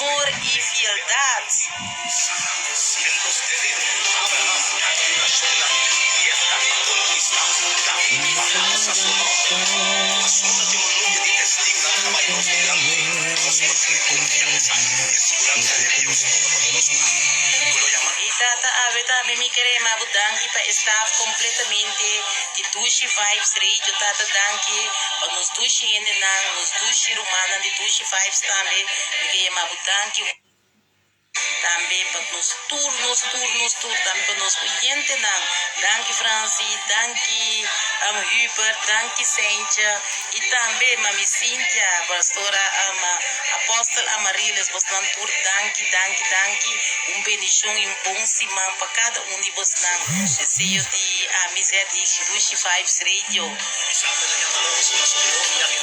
amor i fieldat. I Tata awe tambe mi kere ma bo danki pa e staf kompletamente di Dushi Vibes Radio Tata danki pa nos dushi hendenan nos dushi rumannan di Dushi Vibes tambe mi ke yama bo danki. Tambe pa nos tur, nos tur, nos tur, tambe pa nos oyentenan. Danki Franci, danki Hubert, danki Seintje y tambe mami Cynthia, pastora Apostel Amarilis, bosnan tur danki, danki, danki. Un bendicion y un bon siman pa cada un di bosnan. Deseo di ami ZY Dushi Vibes Radio.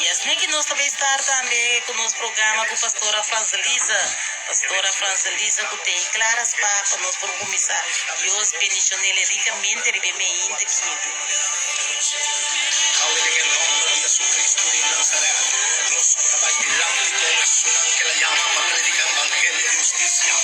Y asina ki nos ta bay start tambe cu nos programa cu pastora Francelisa. Pastora Francelisa cu tei clara spa pa nos por cuminsa. Dios bendicionele ricamente riba e meinta ki. Awe den e nomber di Jesucristo di Nazaret, nos cu ta bay dilanti como esunnan ke la yama pa predica evangelio di husticia,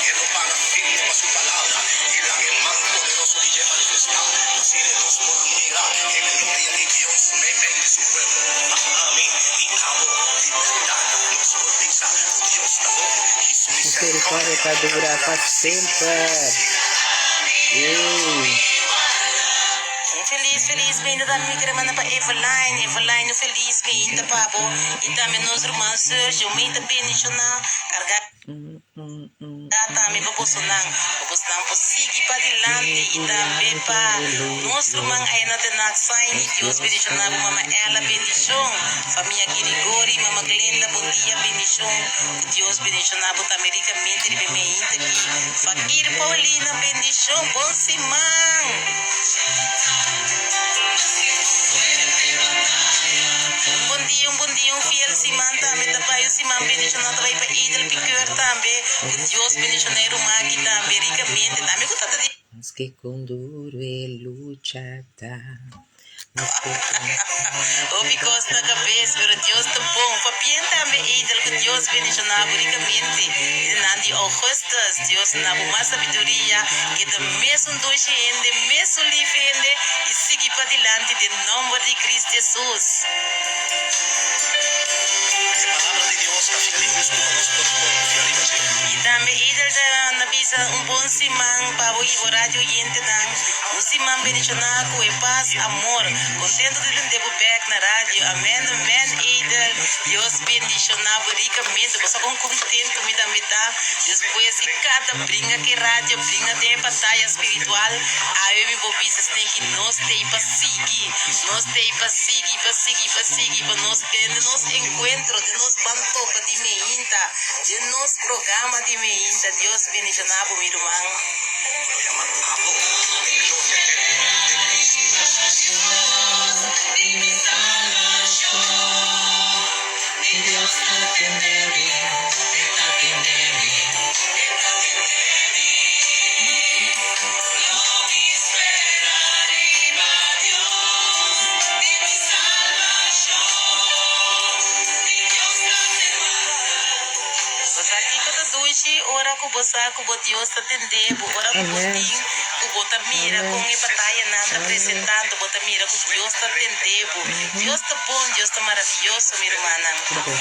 e lo para firme pa su palabra y laga e man poderoso di dje manifesta, asina nos por mira e gloria di Dios meimei di su pueblo. Pa ami y abo, di berdad nos por bisa cu Dios ta bon y su Misericordia misericordia ta ta dura dura pa pa semper. Ey. Un felis felis beinta tambe mi kere manda pa Eveline, Eveline un felis beinta pa bo y tambe nos ruman Sergio, mei ta bendiciona carga. Tambe pa bosonan, pa bosnan por sigui padilanti i tambe pa nos ruman Aina Tenak Saini, Dios bendiciona bo mama Ella bendicion, famia Girigori, mama Glenda bon dia bendicion, ku Dios bendiciona bo tambe ricamente riba e meinta aki, Fakir Paulina bendicion, bon siman. Un bon dia, un bon dia, un fiel siman tambe ta bai, un siman bendiciona ta bai pa Edel Pikeur tambe, ku Dios bendiciona e ruman aki tambe ricamente, tambe ku tata di. Maske kon duro e lucha ta, maske kon Hopi kos na kabes, pero Dios ta bon. Pabien tambe Edel, ku Dios bendiciona bo ricamente. Den nan di Augustus, Dios na bo mas sabiduria, keda mesun dushi hende, mesun lif hende, i sigui padilanti den nomber di Cristo Jesus. E palabra di Dios ta fiel i hustu pa nos por konfia riba dje. I tambe Edel ta na bisa un bon siman pa bo i bo radio oyentenan. Un siman bendishoná ku e pas, amor. Kontento di tende bo bek na radio. Amen amen Edel. Dios bendishoná bo rikamente. Bo sa kon kontento mi tambe ta despues di kada bringa ku e radio bringa den e bataya spiritual. Awe mi por bisa esnan ki nos t'ei pa sigui. Nos t'ei pa sigui, pa sigui, pa sigui pa nos den nos enkuentro, den nos ban topa di meinta, den nos programa di meinta. Dios bendishoná bo mi ruman. Lo yama abo e gloria eterno den Cristo Jesus. Bo sa kiko ta dushi ora ku bo sa ku bo Dios ta tende bo, ora ku bo Amen. tin ku bo ta mira Amen. kon e batayanan ta Amen. presentando, bo ta mira ku Dios ta tende bo. Dios ta bon, Dios ta maravioso, mi rumannan. Okay.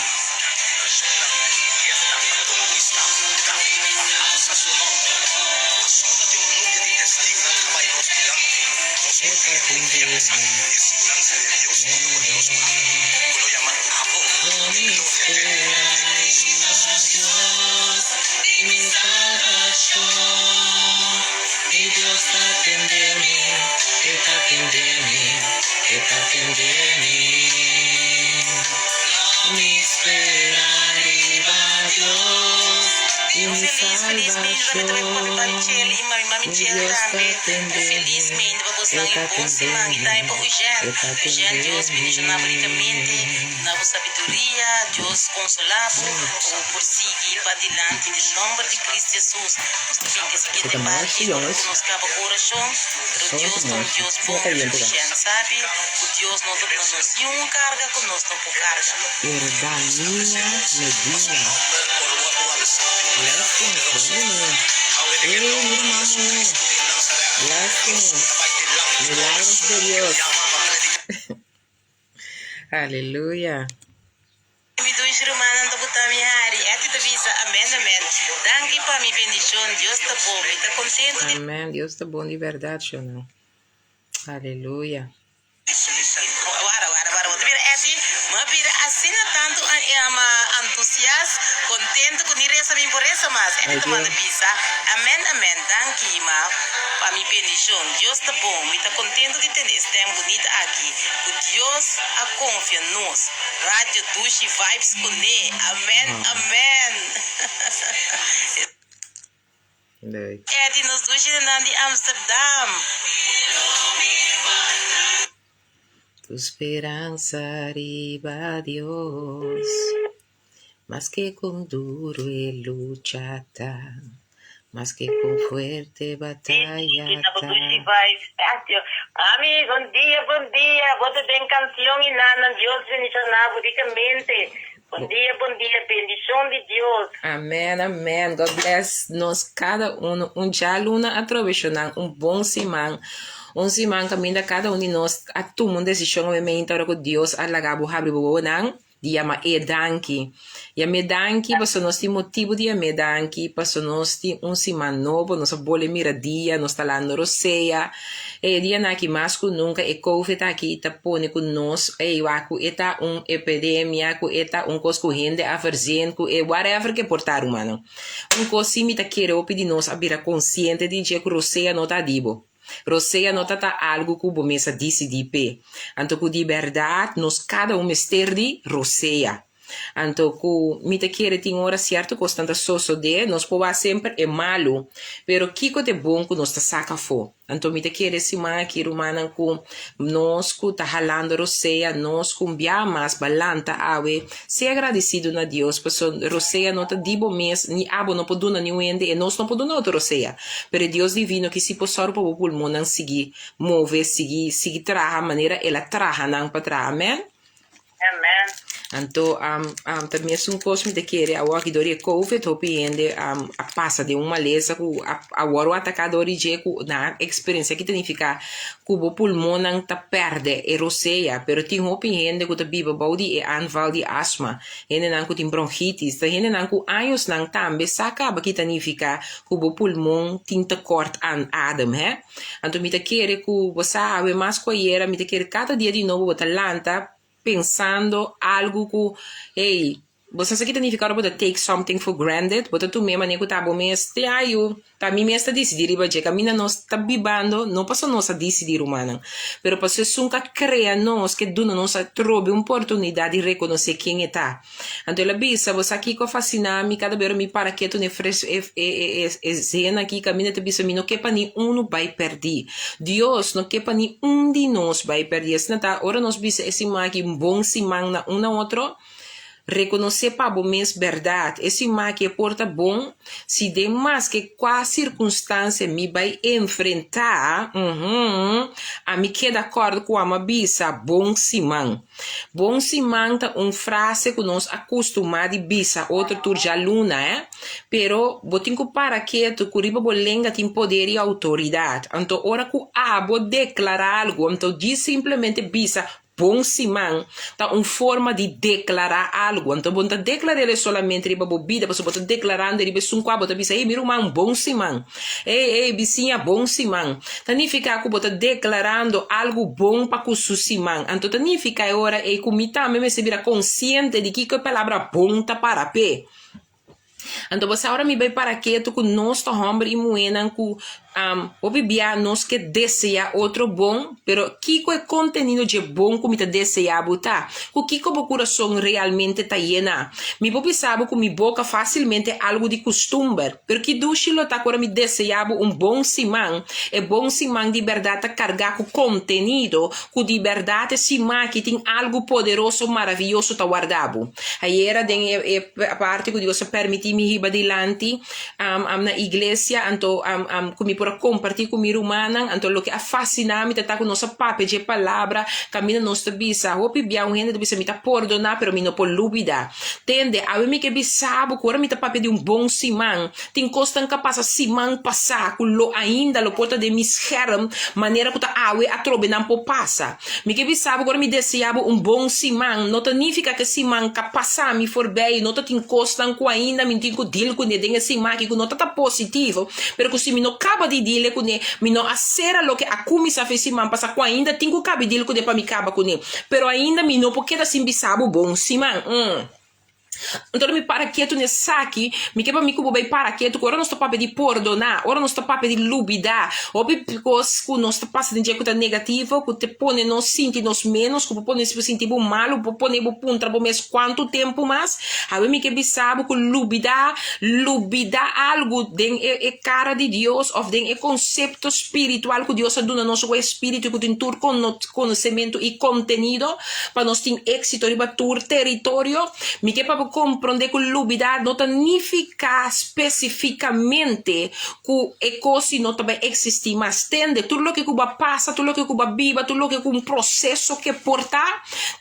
Un felis felis meinda tambe ta bai pa papi papi Chel i mami mami Chel tambe. Un felis meinda pa bosnan i un bon siman i tambe pa Eugène. Eugène Dios bendiciona bo ricamente, duna bo sabiduria, Dios consola bo pa bo por sigui padilanti den nomber di Cristo Jesus. Nos ta bin ke siguiente Ta parti mochi, ora ku jongens. nos kaba ku orashon, pero Soms Dios ta un mochi. Dios Sina bon, cayente ta. Eugène sabi ku Dios no ta duna nos niun karga ku nos no por karga. Erda Niña Medina. Blessings. Awe den e Hey, nòmber mi di ruman muhé. Jesucristo di Nazaret, nos ku Blessings. ta bai dilanti komo Milagros de esunnan ku el a Dios. yama pa prediká. Aleluya. Mi dushi rumannan ta buta mi hari. Etty ta bisa, Amen, amen. Danki pa mi bendishon. Dios ta bon. Mi ta kontentu di. Amen. Dios ta bon di bèrdat, shonnan. Aleluya. Wara, wara, wara. Bo ta bira Etty? Mi a bira asina tantu antusias, kontentu ku ni resa mi por resa mas. Etty Ay ta manda Dios. bisa, Amen, amen. Danki, ma, pa mi bendishon. Dios ta bon. Mi ta kontentu di tende e stèm bunita aki ku Dios a konfia nos. Radio Dushi Vibes kuné. Amen, amen. Leuk. Etty, nos dushi nan di Amsterdam. Tu speransa riba Dios, maske kon duru e lucha ta, maske kon fuerte bataya ta. Mami, bon dia, bon dia. Bo ta den canción y nanan Dios bendiciona bo ricamente. Bon dia, bon dia, bendicion di Dios. Amen, amen. God bless nos kada uno. Un djaluna atrobe shonnan un bon siman. Un siman kaminda kada un di nos a tuma un desishon awe meinta ora ku Dios a laga bo habri bo wowonan di yama E danki. Yam'é danki pasobra nos tin motibu di yam'é danki pasobra nos tin un siman nobo, nos a bole mira dia, nos ta lando rosea. E dianan aki mas ku nunka e covid aki ta pone ku nos ey wak ku e ta un epidemia, ku e ta un kos ku hende a verzin, ku e whatever ke por ta rumannan. Un kos si mi ta kere hopi di nos a bira konsiente di dje ku rosea no ta di bo. Rosea no ta ta algu ku bo mes a disidí p'e. Anto ku di bèrdat nos kada un mester di rosea. Anto ku mi ta kere tin ora sierto kosnan ta sosodé, nos por wak semper e malu, pero kiko ta e bon ku nos ta saka afó? Anto mi ta kere siman aki rumannan ku nos ku ta halando rosea, nos ku un bia mas balanta awe, sea agradesido na Dios, pasobra rosea no ta di bo mes, ni abo no por duna niun hende, e nos no por duna otro rosea, pero e Dios divino ki si por sòru pa bo pulmonnan sigui move, sigui sigui traha manera el a traha nan pa traha. Amen. Amen. Anto um, um, ta mesun kos mi ta kere awor aki dor di e covid hopi hende um, a pasa den un malesa ku a, a wòrdu ataká dor di dje ku nan a eksperensia ki ta nifiká ku bo pulmonnan ta pèrdè e rosea pero tin hopi hende ku ta biba bou di e aanval di asma hendenan ku tin bronchitis ta hendenan ku añosnan tambe sa kaba ki ta nifiká ku bo pulmon tin tekort aan adem hè. Anto mi ta kere ku bo sa awe mas ku ayera, mi ta kere kada dia di nobo bo ta lanta pensando algu ku, hey, bo sa ki ta nifiká ora bo ta take something for granted? Bo ta tum'é manera ku ta bo mes, te ayu, ta mi mes ta disidí riba dje. Kaminda nos ta bibando, no pasobra nos a disidí, rumannan, pero pasobra esun ku a krea nos ke duna nos atrobe un oportunidat di rekonosé ken e ta. Anto el a bisa, Bo sa kiko a fasiná mi kada bes mi para ketu na e fres e e e e zena aki kaminda ta bisa mi no ke pa ni unu bai pèrdí. Dios no ke pa ni un di nos bai pèrdí. Asina ta, ora nos bisa e siman aki un bon siman na un na otro, rekonosé pa bo mes bèrdat. E siman aki e por ta bon si den maske kua sirkunstansia mi bai enfrentá, uhum, ami keda kòrda ku amo a bisa bon siman. Bon siman ta un frase ku nos a kustumá di bisa otro tur djaluna, eh. Pero bo tin ku para ketu ku riba bo lenga tin poder i outoridat. Anto ora ku abo deklará algu, anto djis simplemente bisa bon siman ta un forma di deklará algu. Anto bo no ta deklar'é solamente riba bo bida, pasobra bo ta deklarando riba esun ku abo ta bisa, hey mi ruman, bon siman. Ey, ey, bisiña, bon siman. Ta nifiká ku bo ta deklarando algu bon pa ku su siman. Anto ta nifiká e ora ei ku mi tambe mester bira konsiente di kiko e palabra bon ta para p'e. Anto bo sa ora mi bai para ketu ku nos ta hòmber i muhénan ku hopi bia nos ke deseá otro bon, pero kiko e kontenido dje bon ku mi ta deseá bo ta? Ku kiko bo kurason realmente ta yená? Mi por bisa bo ku mi boka fásilmente algu di kustumber. Pero ki dushi lo ta ku ora mi deseá bo un bon siman, e bon siman di bèrdat ta kargá ku kontenido, ku di bèrdat e siman aki tin algu poderoso maravioso ta warda bo. Ayera den e e parti ku Dios a pèrmití mi hiba dilanti na iglesia, anto ku mi por. por a kompartí ku mi rumannan. Anto loke a fasiná mi ta ta ku nos a papia dje palabra kaminda nos ta bisa. Hopi bia un hende ta bisa mi ta pordoná pero mi no por lubidá. Tende, awe mi ke bisa bo ku ora mi ta papia di un bon siman, tin kosnan ku a pasa siman pasá ku lo ainda lo por ta den mi scherm manera ku ta awe atrobe nan por pasa. Mi ke bisa bo ku ora mi deseá bo un bon siman no ta nifiká ku e siman ka pasa mi forbei, no ta tin kosnan ku ainda mi tin ku deal kuné den e siman aki ku no ta ta positivo, pero ku si mi no kaba di deal kuné mi no a sera loke a kuminsá fe siman pasá ku ainda tin ku kabi deal kuné pa mi kaba kuné. Pero ainda mi no por keda sin bisa bo bon siman. Mm. Anto ora mi para ketu n'esaki, mi ke pa mi ku bo bai para ketu ku ora nos ta papia di pordoná, ora nos ta papia di lubidá, hopi kos ku nos ta pasa den dje ku ta negativo, ku ta pone nos sinti nos ménos, ku por pone nos sinti bo malu, por pone bo puntra bo mes kuantu tempu mas. Awe mi ke bisa bo ku lubidá, lubidá algu den e e kara di Dios òf den e konsepto spiritual ku Dios a duna nos ku e spiritu ku tin tur konosementu i kontenido pa nos tin éksito riba tur teritorio. Mi ke pa bo komprondé ku lubidá no ta nifiká spesifikamente ku e kos si no ta bai eksistí mas. Tende, tur loke ku bo a pasa, tur loke ku bo a biba, tur loke ku un proseso ke por ta,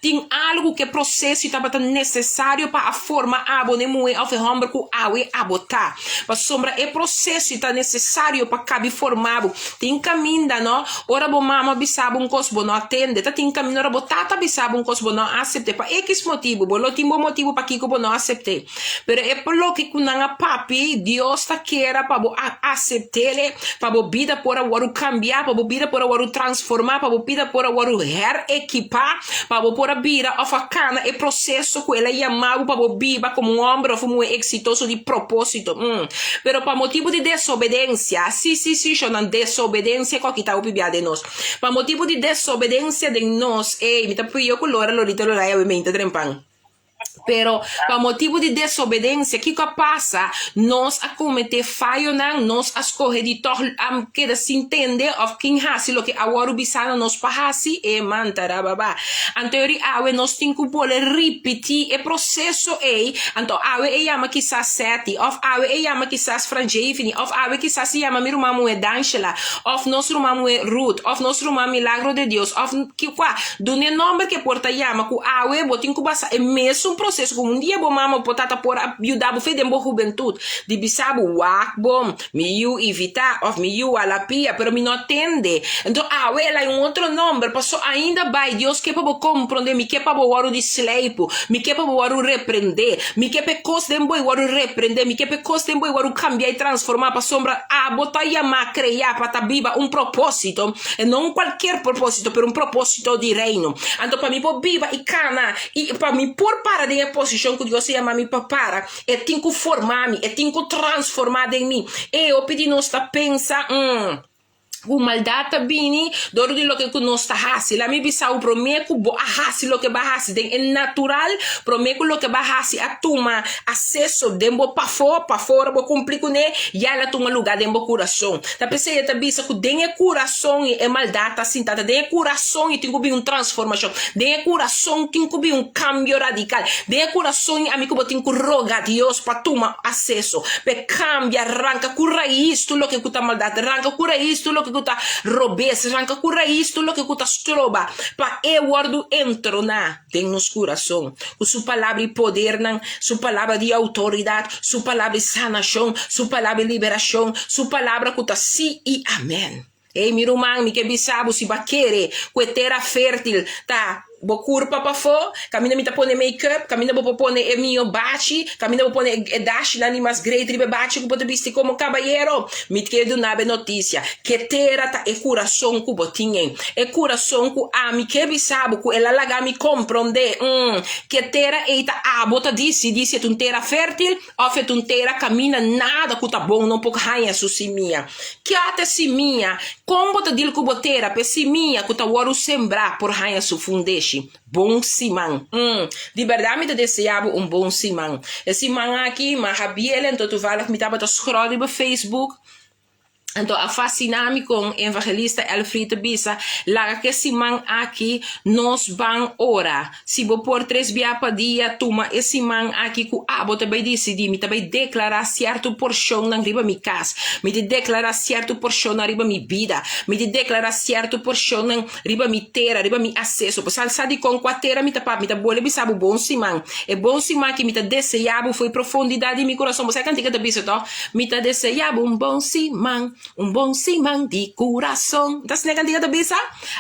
tin algu ku e proseso tabata nesesario pa a forma abo n'e muhé òf e hòmber ku awe abo ta. Pasobra e proseso ta nesesario pa kabi forma bo. Tin kaminda no, ora bo mama bisa bo un kos bo no a tende, ta tin kaminda ora bo tata bisa bo un kos bo no a asept'é pa ekis motibu, bo lo tin bo motibu pakiko bo no a asept'é. Pero e por loke ku nan a papia, Dios ta kera pa bo a asept'é, pa bo bida por a wòrdu kambiá, pa bo bida por a wòrdu transformá, pa bo bida por a wòrdu herekipá, pa bo por a bira òf a kana e proseso ku el a yama bo pa bo biba komo un hòmber òf un muhé eksitoso di propósito. Pero pa motibu di desobedensia, sí, sí, sí, shonnan, desobedensia ku a kita hopi bia den nos. Pa motibu di desobedensia den nos, ey, mi ta pio ku Lora Lorita Loraya awe meinta trempan. Pero pa motibu di desobedensia, kiko a pasa? Nos a kometé fayonan, nos a skohe di tòg a keda sin tende òf kin hasi loke a wòrdu bisá na nos pa hasi? E mantarababa. Anto yori awe nos tin ku bolbe ripití e proseso ei, anto awe e yama kisas Seti, òf awe e yama kisas Franjevini, òf awe kisas e yama mi ruman muhé Dangela, òf nos ruman muhé Ruth, òf nos ruman Milagro de Dios, òf kikua. Duna e nòmber ku e por ta yama ku awe bo tin ku basa e mesun proseso ku un dia bo mama o bo tata por a yuda bo fe den bo hubentut di bisa bo wak bon mi yu Ivita òf mi yu Alapia pero mi no a tende enton awe el a un otro nòmber paso ainda bai Dios ke pa bo komprondé mi ke pa bo wòrdu di sleipu mi ke pa bo wòrdu reprendé mi ke pa e kos den bo e wòrdu reprendé mi ke pa e kos den bo e wòrdu kambiá i transformá pasobra abo ta yamá kreá pa ta biba un propósito E no un cualkier propósito, pero un propósito di Reino. Anto pa mi por biba i cana i pa mi por para den e posicion cu Dios a yama mi pa para, E tin cu forma mi, E tin cu transforma den mi. E hopi di nos ta pensa, mm, cu maldad ta bini door di loke cu nos ta haci. Laat mi bisa bo, prome cu bo a haci loke bo a haci den e natural, prome cu loke bo a haci a tuma aceso den bo pafó, pafó ora bo cumpli cune, ya el a tuma lugar den bo curason. Ta p'esei e ta bisa ku den e kurason i e maldat ta sinta. Ta den e kurason i tin ku bin un transformashon. Den e kurason tin ku bin un kambio radikal. Den e kurason i ami ku bo tin ku roga Dios pa tuma aseso, pa e kambia, ranka ku rais tur loke ku ta maldat, ranka ku rais tur loke ku ta robes, ranka ku rais tur loke ku ta stroba pa e wòrdu entroná. Den nos kurason, ku su palabra i podernan, su palabra di outoridat, su palabra di sanashon, su palabra di liberashon, su palabra ku ta sí i amèn. Ey, mi ruman, mi ke bisa bo si bo a kere ku e tera fértil ta bo kurpa pafó, kaminda mi ta pone make-up, kaminda bo por pone e mihó bachi, kaminda bo pone e dashinan di mas great riba e bachi ku bo ta bisti komo kabayero. Mi ke duna bo e notisia, ke tera ta e kurason ku bo tin ei. E kurason ku ami ke bisa bo ku el a laga mi komprondé, mm, ke tera ei ta abo ta disidí si e ta un tera fértil òf e ta un tera kaminda nada ku ta bon no por haña su simia. Kia ta e simia? Kon bo ta dil ku bo tera pa e simia ku ta wòrdu sembrá por haña su fundeshi? Bon siman. Mm, di bèrdat mi ta deseá bo un bon siman. E siman aki, ma Habiel en totuvallig mi tabata scroll riba Facebook. Anto a fasciná mi kon evangelista Elfried ta bisa, Laga ku e siman aki nos ban ora. Si bo por tres bia pa dia, tuma e siman aki ku abo ta bai disidí, Mi ta bai deklará sierto porshonnan riba mi kas. Mi ta deklará sierto porshonnan riba mi bida. Mi ta deklará sierto porshonnan riba mi tera, riba mi aseso. Bo sa sa dikon kua tera mi ta papia? Mi ta bole bisa bo bon siman. E bon siman aki mi ta deseá bo for e profundidat di mi kurason. Bo sa e kantika ta bisa tòg? Mi ta deseá bo un bon siman, un bon siman di kurason. Ta asina e kantika ta bisa?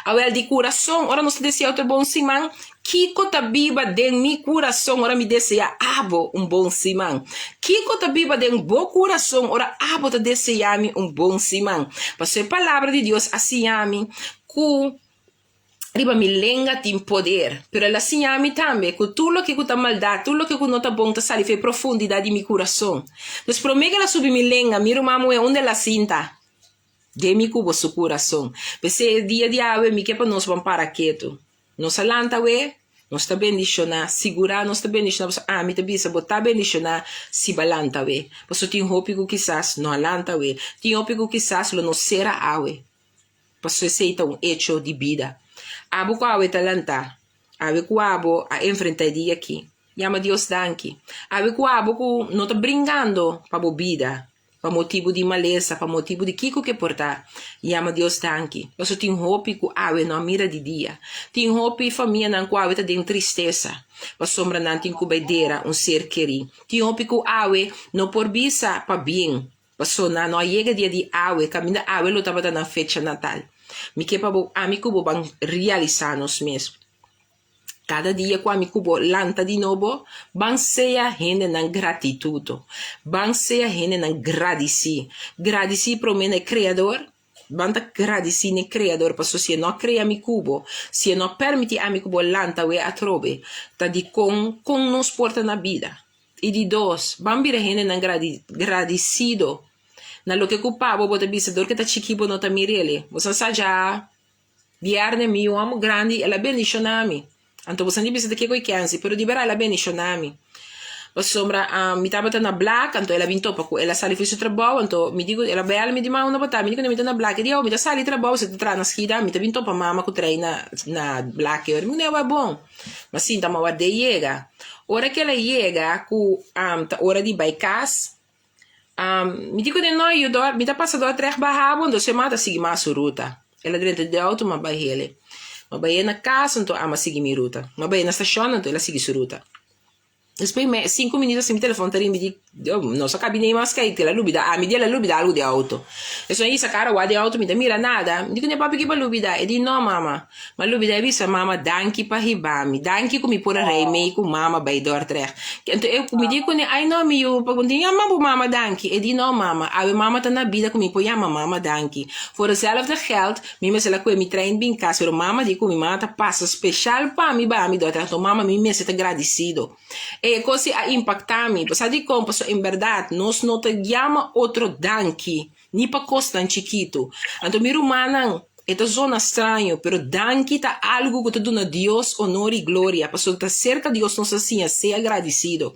Awel, di kurason, ora nos ta deseá otro bon siman, kiko ta biba den mi kurason ora mi deseá abo un bon siman? Kiko ta biba den bo kurason ora abo ta deseá mi un bon siman? Pasobra e Palabra di Dios a siña mi ku Riba mi lenga tin poder, pero el a siña mi tambe ku tur loke ku ta maldat, tur loke ku no ta bon ta sali for e profundidat di mi kurason. Dus promé ku el a subi mi lenga, mi ruman muhé unda el a sinta? Den mi ku bo su kurason. P'esei e dia di awe mi ke pa nos ban para ketu. Nos a lanta awe, nos ta bendishoná, sigurá nos ta bendishoná pasobra ami ta bisa bo ta bendishoná si bo a lanta awe. Pasobra tin hopi ku kisas no a lanta awe, tin hopi ku kisas lo no sera awe. Pasobra esei ta un echo di bida. Abo ku awe ta lantá, awe ku abo a enfrentá e dia akí, yama Dios danki. Awe ku abo ku no ta bringando pa bo bida, pa motibu di malesa, pa motibu di kiko ke por ta, yama Dios danki. Pasobra tin hopi ku awe no a mira di dia. Tin hopi famianan ku awe ta den tristesa, pasobra nan tin ku bai dera un ser kerí. Tin hopi ku awe no por bisa pabien. Paso nan no a yega dia di awe, kaminda awe lo tabata nan fecha natal. Mi ke pa bo, ami ku bo ban realisá nos mes. Kada dia ku ami ku bo lanta di nobo, ban sea hendenan gratitudo. Ban sea hendenan gradisí. Gradisí promé na e Kreador, ban ta gradisí na e Kreador paso si e no a krea mi ku bo, si e no a permití ami ku bo lanta awe atrobe, ta dikon kon nos por ta na bida? I di dos, ban bira hendenan gradisido na loke ku pa bo, bo ta bisa dor ke ta chikí bo no ta mir'el. Bo sa sa dja bièrnè mi yu amo grandi el a bendishoná mi. Anto bo sa di bisa ta kiko i kensi, pero di bèrdat el a bendishoná mi. Pasobra mi tabata na Blak, anto el a bin topa ku el a sali for su trabou, anto mi di ku el a bèl mi di ma unda bo ta? Mi di ku mi ta na Blak. E di oh mi ta sali trabou, si ta traha na Schiedam, mi ta bin topa mama ku tra'i na Blak. Mi di ku e bon. Ma sinta ma ward'é yega. Ora ku el a yega ku ta ora di bai kas, mi di kuné, No, yu, mi ta pasa Dordrecht baha bo, entonces e mata sigui mas su ruta. El a drenta den outo, m'a bai hele. M'a bai na kas, anto ami a sigui mi ruta. M'a bai na stashon, anto el a sigui su ruta. Despues me sinku minuto así mi telefon ta ring mi di no sa kabi nei mas kai el a lubida ami di el a lubida algu den auto esun a hisa kara wak den auto mi ta mira nada mi di kune papi kiba lubida e di no mama mi a lubida e bisa mama danki pa hiba mi danki ku mi por a rei mei ku mama bai Dordrecht anto e mi di kune ai no mi yu pa ku yama bo mama danki e di no mama awe mama ta na bida ku mi por yama mama danki for dezelfde geld Mi mester la kue mi trein bin kas, pero mama di ku mi mama ta pasa speshal pa mi baha mi dòkter, anto mama mi mester ta gradisido. E kos ei a impaktá mi, bo sa dikon? Pasobra en bèrdat nos no ta yama otro danki, ni pa kosnan chikitu. Anto mi rumannan, e ta zona straño, pero danki ta algu ku ta duna Dios onor i gloria, pasobra ta serka Dios nos a siña sea gradisido.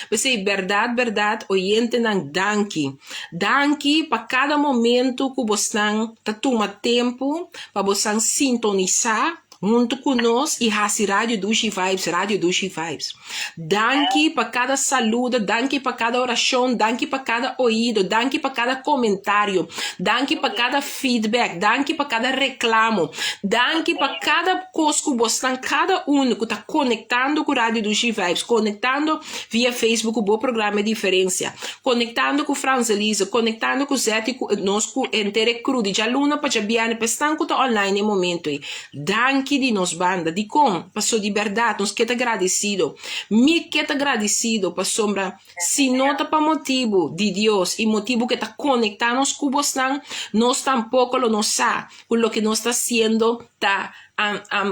P'esei, bèrdat, bèrdat, oyentenan, danki. Danki pa kada momentu ku bosnan ta tuma tempu pa bosnan sintonisá huntu ku nos i hasi Radio Dushi Vibes Radio Dushi Vibes. Danki pa kada saludo, danki pa kada orashon, danki pa kada oido, danki pa kada komentario, danki pa kada feedback, danki pa kada reklamo, danki pa kada kos ku bosnan kada un ku ta konektando ku Radio Dushi Vibes, konektando via Facebook ku bo programa E Diferensia, konektando ku Frans Elise, konektando ku Zetty ku nos ku henter e crew di djaluna pa djabièrnè pa esnan ku ta online e momento ei. Danki di nos banda. Dikon? Paso di bèrdat nos ke ta gradisido. Mi ke ta gradisido pasobra si no ta pa motibu di Dios i motibu ke ta konektá nos ku bosnan, nos tampoko lo no sa ku loke nos ta hasiendo ta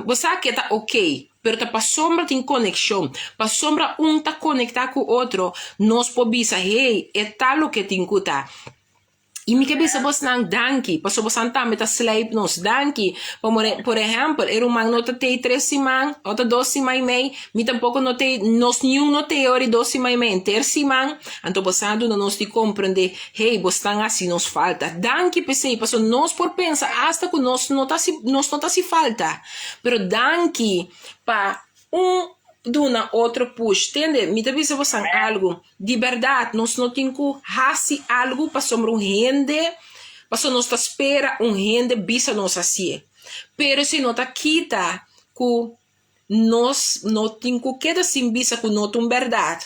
bo sa ke ta ok, pero ta pasobra tin konekshon, pasobra un ta konektá ku otro, nos por bisa, hey, e ta loke tin ku ta. I mi ke bisa bosnan danki, pasobra bosan tambe ta slijp nos. Danki. Pa more, por ehèmpel, e ruman no ta tei tres siman, o ta dos siman i mei, mi tampoko no tei, nos niun no tei ora di dos siman i mei, henter siman. Anto bosan a duna nos di komprendé, hey, bosnan a hasi nos falta. Danki p'esei, pasobra nos por pensa asta ku nos no ta hasi, nos no ta hasi falta. Pero danki pa un duna otro push. Tende, mi ta bisa bosan algu. Di bèrdat, nos no tin ku hasi algu pasobra un hende, pasobra nos ta spera un hende bisa nos hasié. Pero esei no ta kita ku nos no tin ku keda sin bisa ku no ta un bèrdat.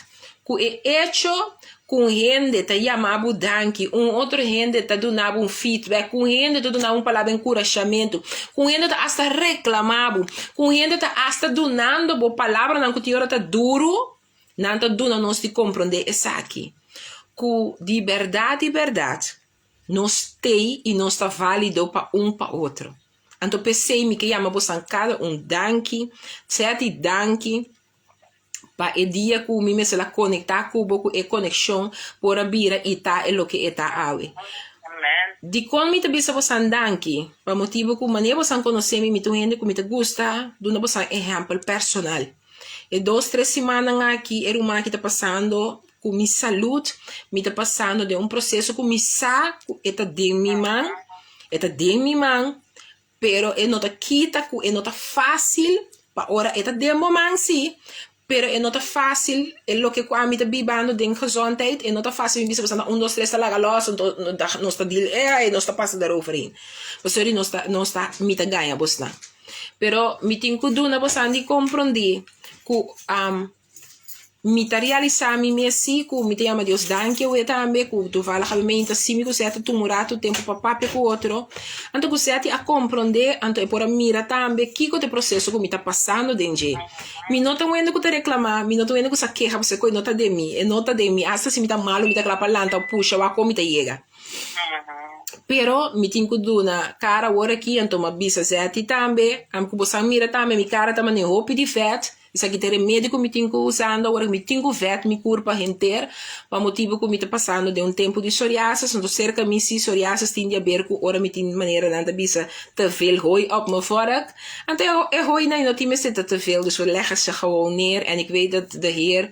Ku e echo ku un hende ta yama bo danki, un otro hende ta duna bo un feedback, ku un hende ta duna bo un palabra di enkurashamentu, ku un hende ta asta reklamá bo, ku un hende ta asta dunando bo palabranan ku tin ora ta duru, Nan ta duna nos di komprondé esaki, ku di bèrdat di bèrdat nos t'ei i nos ta válido pa un pa otro. Anto p'esei mi ke yama bosan kada un danki, Tsetty danki pa e dia ku mi mester a konektá ku bo, ku e konekshon por a bira i ta e loke e ta awe. Dikon mi ta bisa bosan danki? Pa motibu ku manera bosan konosé mi, mi ta un hende ku mi ta gusta duna bosan ehèmpel personal. E dos tres simannan aki e ruman aki ta pasando ku mi salud, mi ta pasando den un proseso ku mi sa ku e ta den mi man, e ta den mi man, pero e no ta kita ku e no ta fásil pa ora e ta den bo man sí, pero e no ta fásil e loke ku ami ta bibando den gezondheid, e no ta fásil mi bisa pasobra un dos tres ta laga lòs anto nos ta deal e nos ta pasa daaroverheen. Pasobra nos ta nos ta mi ta gaña bosnan. Pero mi tin ku duna bosan di komprondé ku mi ta realisá mi mes sí ku mi ta yama Dios danki awe tambe ku toevallig awe meinta sí mi ku Seti tuma un ratu tempu pa papia ku otro. Anto ku Seti a komprondé anto e por a mira tambe kiko ta e proseso ku mi ta pasando den dje. Mi no ta un hende ku ta reklamá, mi no ta un hende ku sa keha pasobra ku e no ta den mi, e no ta den mi. Asta si mi ta malu mi ta kla pa lanta o pusha wak kon mi ta yega. Pero mi tin ku duna kara awor aki, anto mi a bisa Zetty tambe, am ku bo sa mira tambe mi kara ta mane hopi di vèt, esaki ta e remedi ku mi tin ku usando awor, mi tin ku vèt mi kurpa henter pa motibu ku mi ta pasando den un tempu di psoriasis, anto serka mi si psoriasis tin di aber ku ora mi tin manera nan ta bisa te veel hooi op mi vork, anto e hooinan no tin mester ta te veel, dus we leggen ze gewoon neer en ik weet dat de Heer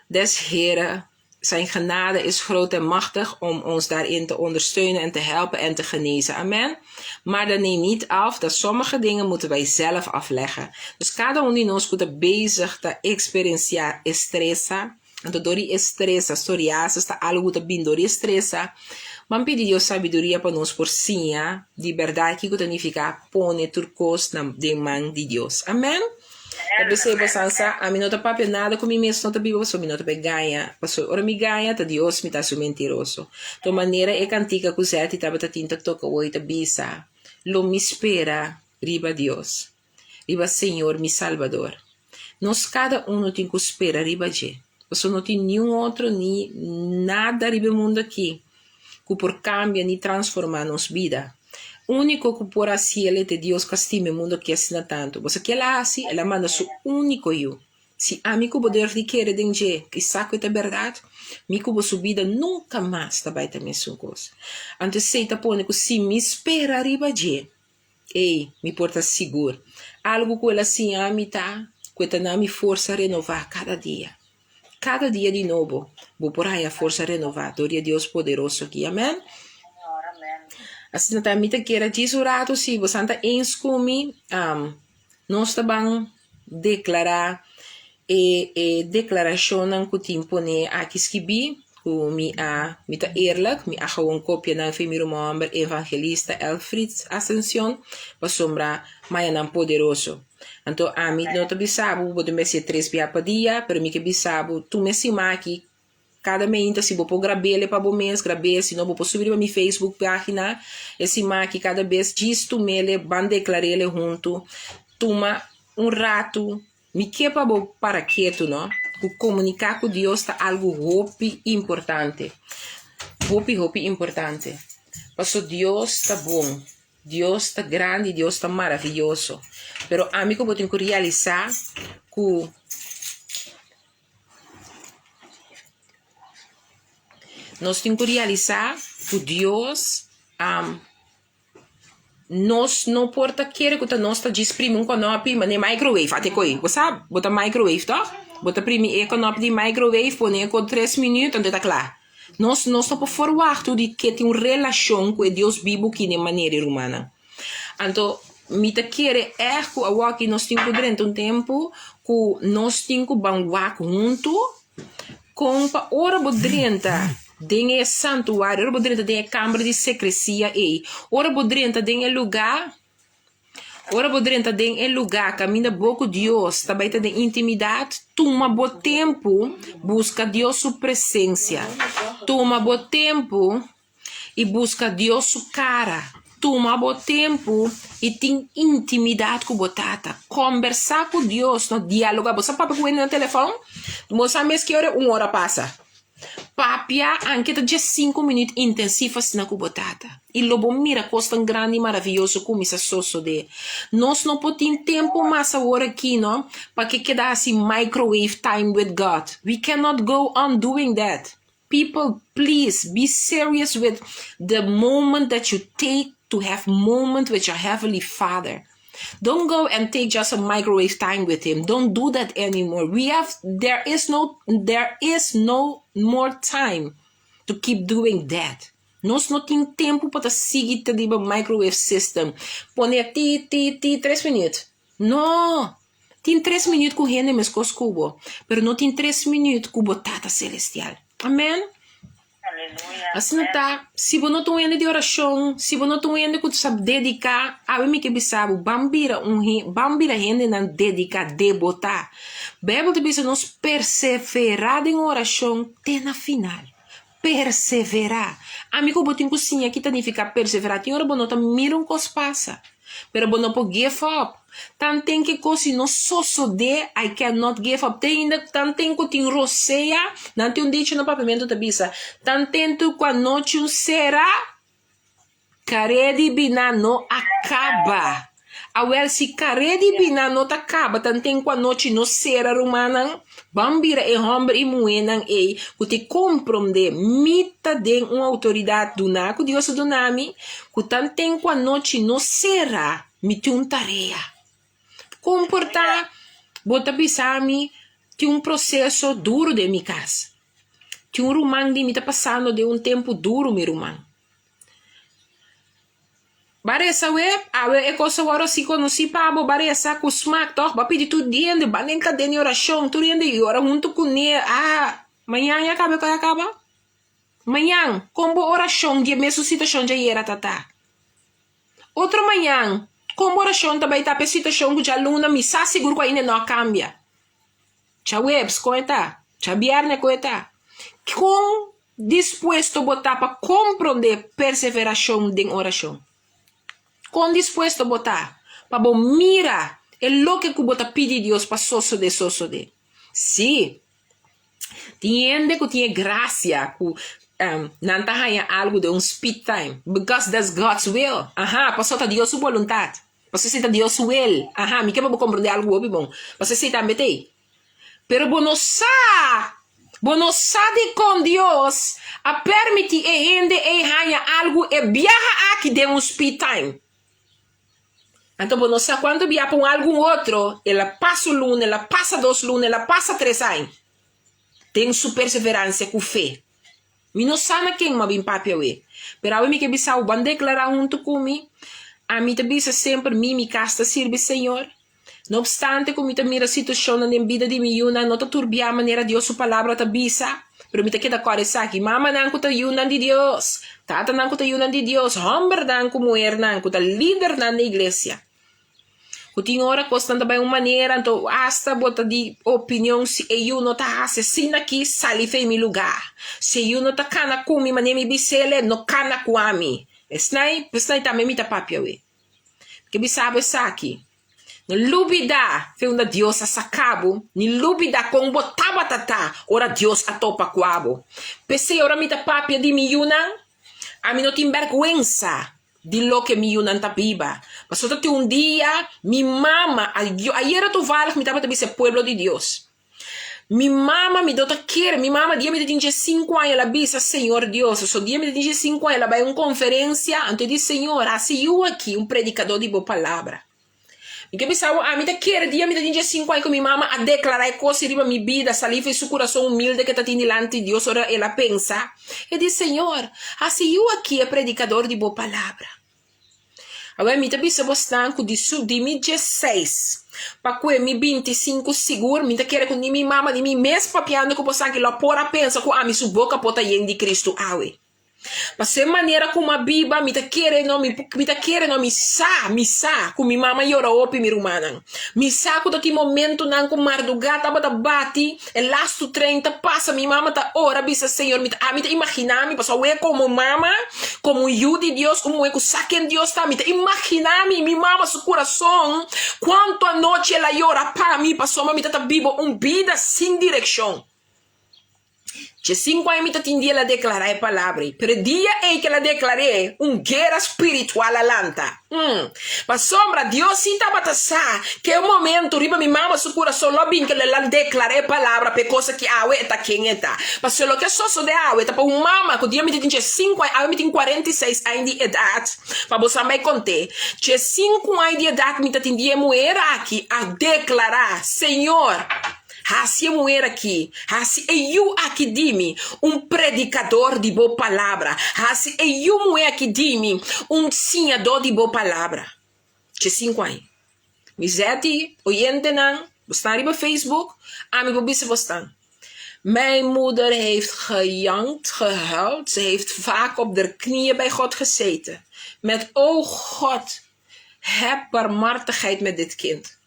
des Heren Zijn genade is groot en machtig om ons daarin te ondersteunen en te helpen en te genezen. Amen. Maar dat neemt niet af dat sommige dingen moeten wij zelf afleggen. Dus kada un di nos ku ta bezig ta eksperensiá e stresa, anto dor di e stresa, psoriasis ta algu ku ta bin dor di e stresa, ban pidi Dios sabiduria pa nos por siña di bèrdat kiko ta nifiká pone tur kos na den man di Dios. Amen. Ta p'esei bosan sa, ami no ta papia nada ku mi mes no ta biba, pasobra mi no ta por gaña. Pasobra ora mi gaña, ta Dios mi ta haci un mentiroso. To manera e kantika ku Zetty tabata tin ta toka hoy ta bisa, Lo mi spera riba Dios, riba Señor mi Salbador. Nos kada uno tin ku spera riba dje, pasobra no tin niun otro ni nada riba e mundu aki ku por kambia ni transformá nos bida. Úniko ku por hasi el e ta Dios ku a stima e mundu aki asina tantu. Bo sa ke el a hasi? El a manda su úniko Yu. Si ami ku bo durf di kere den dje i sa ku e ta bèrdat, mi ku bo su bida nunka mas ta bai ta mesun kos. Anto esei ta pone ku si mi spera riba dje, ei, mi por ta sigur. Algu ku el a siña mi ta ku e ta na mi forsa renová kada dia. Kada dia di nobo bo por haña forsa renová dor di e Dios poderoso aki. Amèn. Asina ta mi ta kere djis un ratu si bo san ta eens ku mi, nos ta ban deklará e e deklarashonnan ku tin pone aki skibí ku mi a mi ta eerlijk mi a gewoon kopia nan fi mi ruman hòmber evangelista Elfried Ascension pasobra mañanan poderoso. Anto ami no ta bisa bo bo ta mester tres bia pa dia, pero mi ke bisa bo tur mes siman aki kada meinta si bo por grab'el pa bo mes grab'é, si no bo por subi riba mi Facebook pagina e siman aki kada bes djis tum'el ban deklar'el huntu tuma un ratu mi ke pa bo para ketu no ku komuniká ku Dios ta algu hopi importante hopi hopi importante paso Dios ta bon. Dios ta grandi, Dios ta maraviyoso. Pero ami ku bo tin ku realisá ku nos tin ku realisá. Ku Dios nos no por ta kere ku ta nos ta djis primi un kònòpi manera microwave ate koe. Bo sa bo ta microwave tòg? Bo ta primi e kònòpi di microwave pone ko tres minüt anto e ta kla. Nos nos no por forwachtu di ke tin un relashon ku e Dios bibu kine manera e rumannan. Anto mi ta kere ègt ku awòki nos tin ku drenta un tempu ku nos tin ku ban wak huntu kon pa ora bo drenta den e santuario, ora bo drenta den e kamber di sekresia ei, ora bo drenta den e lugá, ora bo drenta den e lugá kaminda bo ku Dios ta bai ta den intimidat, tuma bo tempu buska Dios su presensia, tuma bo tempu i buska Dios su kara. Tuma bo tempu i tin intimidat ku bo Tata. Kombersá ku Dios, no dialogá. Bo sa papia ku hende na telefòn? Bo sa mes ki ora un ora pasa. Papia anke ta diesinku minüt intensif asina ku bo Tata, i lo bo mira kosnan grandi i maravioso kuminsá sosodé. Nos no por tin tempu mas awor aki no pa ke keda hasi microwave time with God. We cannot go on doing that. People please be serious with the moment that you take to have moment with your heavenly father. Don't go and take just a microwave time with him. Don't do that anymore. We have there is no there is no more time to keep doing that. Nos no tin tempu pa ta sigui ta riba microwave system. Pone ti ti ti tres minuut. No! Tin tres minuut ku hende meskos ku bo, pero no tin tres minuut ku bo Tata Selestial. Amen? Asina ta, si bo no ta un hende di orashon, si bo no ta un hende ku sa dediká, awe mi ke bisa bo, ban bira un ban bira hendenan dediká, debotá. Beibel ta bisa nos perseverá den orashon te na final. Perseverá. Ami ku bo tin ku siña ki ta nifiká perseverá. Tin ora bo no ta mira un kos pasa, pero bo no por give up. Tanten ku e kos si no sosodé, I cannot give up. Te ainda tanten ku tin rosea, nan tin un dicho na papiamentu ta bisa, tanten ku anochi un sera, Kare di bina no a kaba. Awel, si kare di bina no ta kaba tanten ku anochi no sera, rumannan, ban bira e hòmber i muhénan ei ku ta komprondé mi ta den un outoridat duná ku Dios a duna mi, ku tanten ku anochi no sera, mi tin un tarea. Kon por ta bo ta bisa mi tin un proseso duru den mi kas? Tin un ruman di mi ta pasando den un tempu duru, mi ruman. Ba resa we, awe e kos a wòrdu si konosí pa bo, ba resa ku smak tòg, ba pidi tur hende, ba den kadena di orashon, tur hende yora huntu kuné, ah, mañan ya kaba e kos a kaba? Mañan, kon bo orashon di e mesun situashon djayera ta ta? Otro mañan, kon bo orashon ta bai ta pa e situashon ku djaluna mi sa sigur ku ainda no a kambia? Djaweps, kon e ta? Djabièrnè, kon e ta? Kon Dispuesto bo ta pa komprondé perseverashon den orashon? Kon dispuesto bo ta pa bo mira e loke ku bo ta pidi Dios pa sosodé sosodé? Sí, tin hende ku tin e grasia ku nan ta haña algu den un speed time because that's God's will. Aha, pasobra ta Dios su boluntat. Pasobra esei ta Dios su will. Aha, mi ke pa bo komprondé algu hopi bon. Pasobra esei tambe ta ei. Pero bo no sa, bo no sa dikon Dios a permití e hende ei haña algu e biaha aki den un speed time. Anto bo no sa kuantu bia pa un algun otro el a pasa un luna, el a pasa dos luna, el a pasa tres aña den su perseveransia ku fe. Mi no sa na ken m'a bin papia awe, pero awe mi ke bisa bo ban deklará huntu ku mi. Ami ta bisa semper mi, mi kas ta sirbi Señor. No obstante ku mi ta mira situashonnan den bida di mi yunan no ta turbiá manera Dios su Palabra ta bisa, pero mi ta keda kòrda esaki, Mamanan ku ta yunan di Dios, tatanan ku ta yunan di Dios, hòmbernan ku muhernan ku ta lidernan den iglesia, ku tin ora kosnan ta bai un manera, anto asta bo ta di opinion si e yu no ta hasi asina aki, sali fei mi lugá. Si e yu no ta kana ku mi manera mi bis'el, no kana ku ami. Esnai, esnai tambe mi ta papia awe. Ke bisa bo esaki, No lubida fe unda Dios a saka bo, ni lubida kon bo tabata ta ora Dios a topa ku abo. P'esei ora mi ta papia di mi yunan, ami no tin bèrgwensa di loke mi yunan ta biba. Pasobra ta tin un dia mi mama, ayera toevallig mi tabata bisa e pueblo di Dios. Mi mama mi do ta kere, mi mama dia mi ta tin diesinku aña el a bisa Señor Dios, so dia mi ta tin diesinku aña el a bai un konferensia, anto e di Señor hasi yu aki un predikadó di bo palabra. Mi ke bisa bo, ami ta kere dia mi ta tin diesinku aña ku mi mama a deklará e kos riba mi bida, salí for su kurason humilde ke ta tin dilanti Dios ora el a pensa, e di Señor hasi yu aki e predikador di bo palabra. Awor mi ta bisa bosnan ku di su di mi diesseis pa kue mi bintisinku sigur mi ta kere ku ni mi mama ni mi mes papiando ku bosan ki lo por a pensa ku ami su boka por ta yen di Kristu awe. Pasobra e manera ku mi a biba mi ta kere no mi mi ta kere no mi sa mi sa ku mi mama yora hopi mi rumannan. Mi sa ku ta tin momentunan ku mardugá tabata bati E lastu trein ta pasa, mi mama ta ora bisa Señor, mi ta ami ta imagina mi, pasobra awe komo mama, komo un yu di Dios, un muhé ku sa ken Dios ta, mi ta imagina mi, mi mama su kurason, kuantu anochi el a yora pa mi, pasobra mi ta ta biba un bida sin direkshon. Djesinku aña mi ta tin dia el a deklará e palabra ei, pero e dia ei ku el a deklar'é, un guera spiritual a lanta. Umm. Pasobra Dios sí tabata sa ke un momento riba mi mama su kurason lo a bin ke lo el a deklará e palabra pa e kosa ki awe e ta ken e ta. Pasobra loke a sosodé awe ta pa un mama ku dia mi ta tin djesinku aña, awe mi tin 46 aña di edat, pa bo sa bai kont'é, djesinku aña di edat mi ta tin dia e muher aki a deklará, Señor, Hasi e muher aki, hasi e yu aki di mi un predikador di bo palabra, hasi e yu muher aki di mi un siñadó di bo palabra. Dje sinku aña. Mi zeti oyentenan, bo stan riba Facebook, ami por bisa bo stan. Mijn moeder heeft gejankt, gehuild, ze heeft vaak op der knieën bij God gezeten. Met, O God, heb barmhartigheid met dit kind.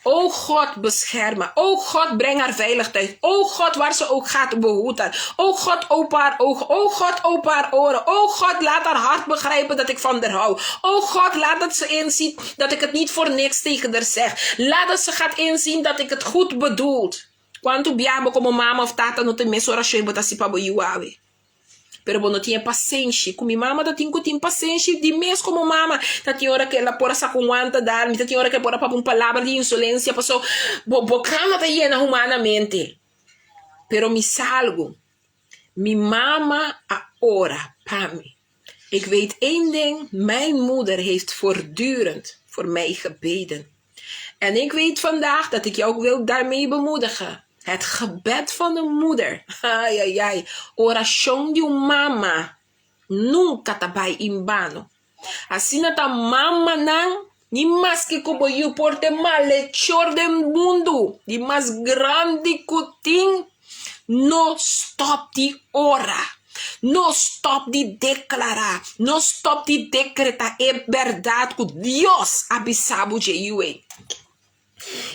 O God, bescherm haar. O God, breng haar veilig thuis. O God, waar ze ook gaat, behoed haar. O God, open haar ogen. O God, open haar oren. O God, laat haar hart begrijpen dat ik van haar hou. O God, laat dat ze inziet dat ik het niet voor niks tegen haar zeg. Laat dat ze gaat inzien dat ik het goed bedoel. Kuantu bia bo komo mama of tata no ta mes orashon bo ta hasi pa bo yu awe? Pero bo no tin e pasenshi. Ku mi mama ta tin ku tin pasenshi di mes komo mama. Ta tin ora ku el a por a saka un wanta dar mi, ta tin ora ku el por a papia un palabra di insolensia paso bo bo kama ta yena humanamente. Pero mi sa algu, mi mama a ora pa mi. Ik weet één ding, mijn moeder heeft voortdurend voor mij gebeden. En ik weet vandaag dat ik jou wil daarmee bemoedigen. Het gebed van een moeder, ai ai ai, orashon di un mama nunka ta bai in bano. Asina ta mamanan, ni maske ku bo yu por ta e malechor den mundu, di mas grandi ku tin, No stop di ora. No stop di deklará. No stop di dekretá e bèrdat ku Dios a bisa bo dje yu ei.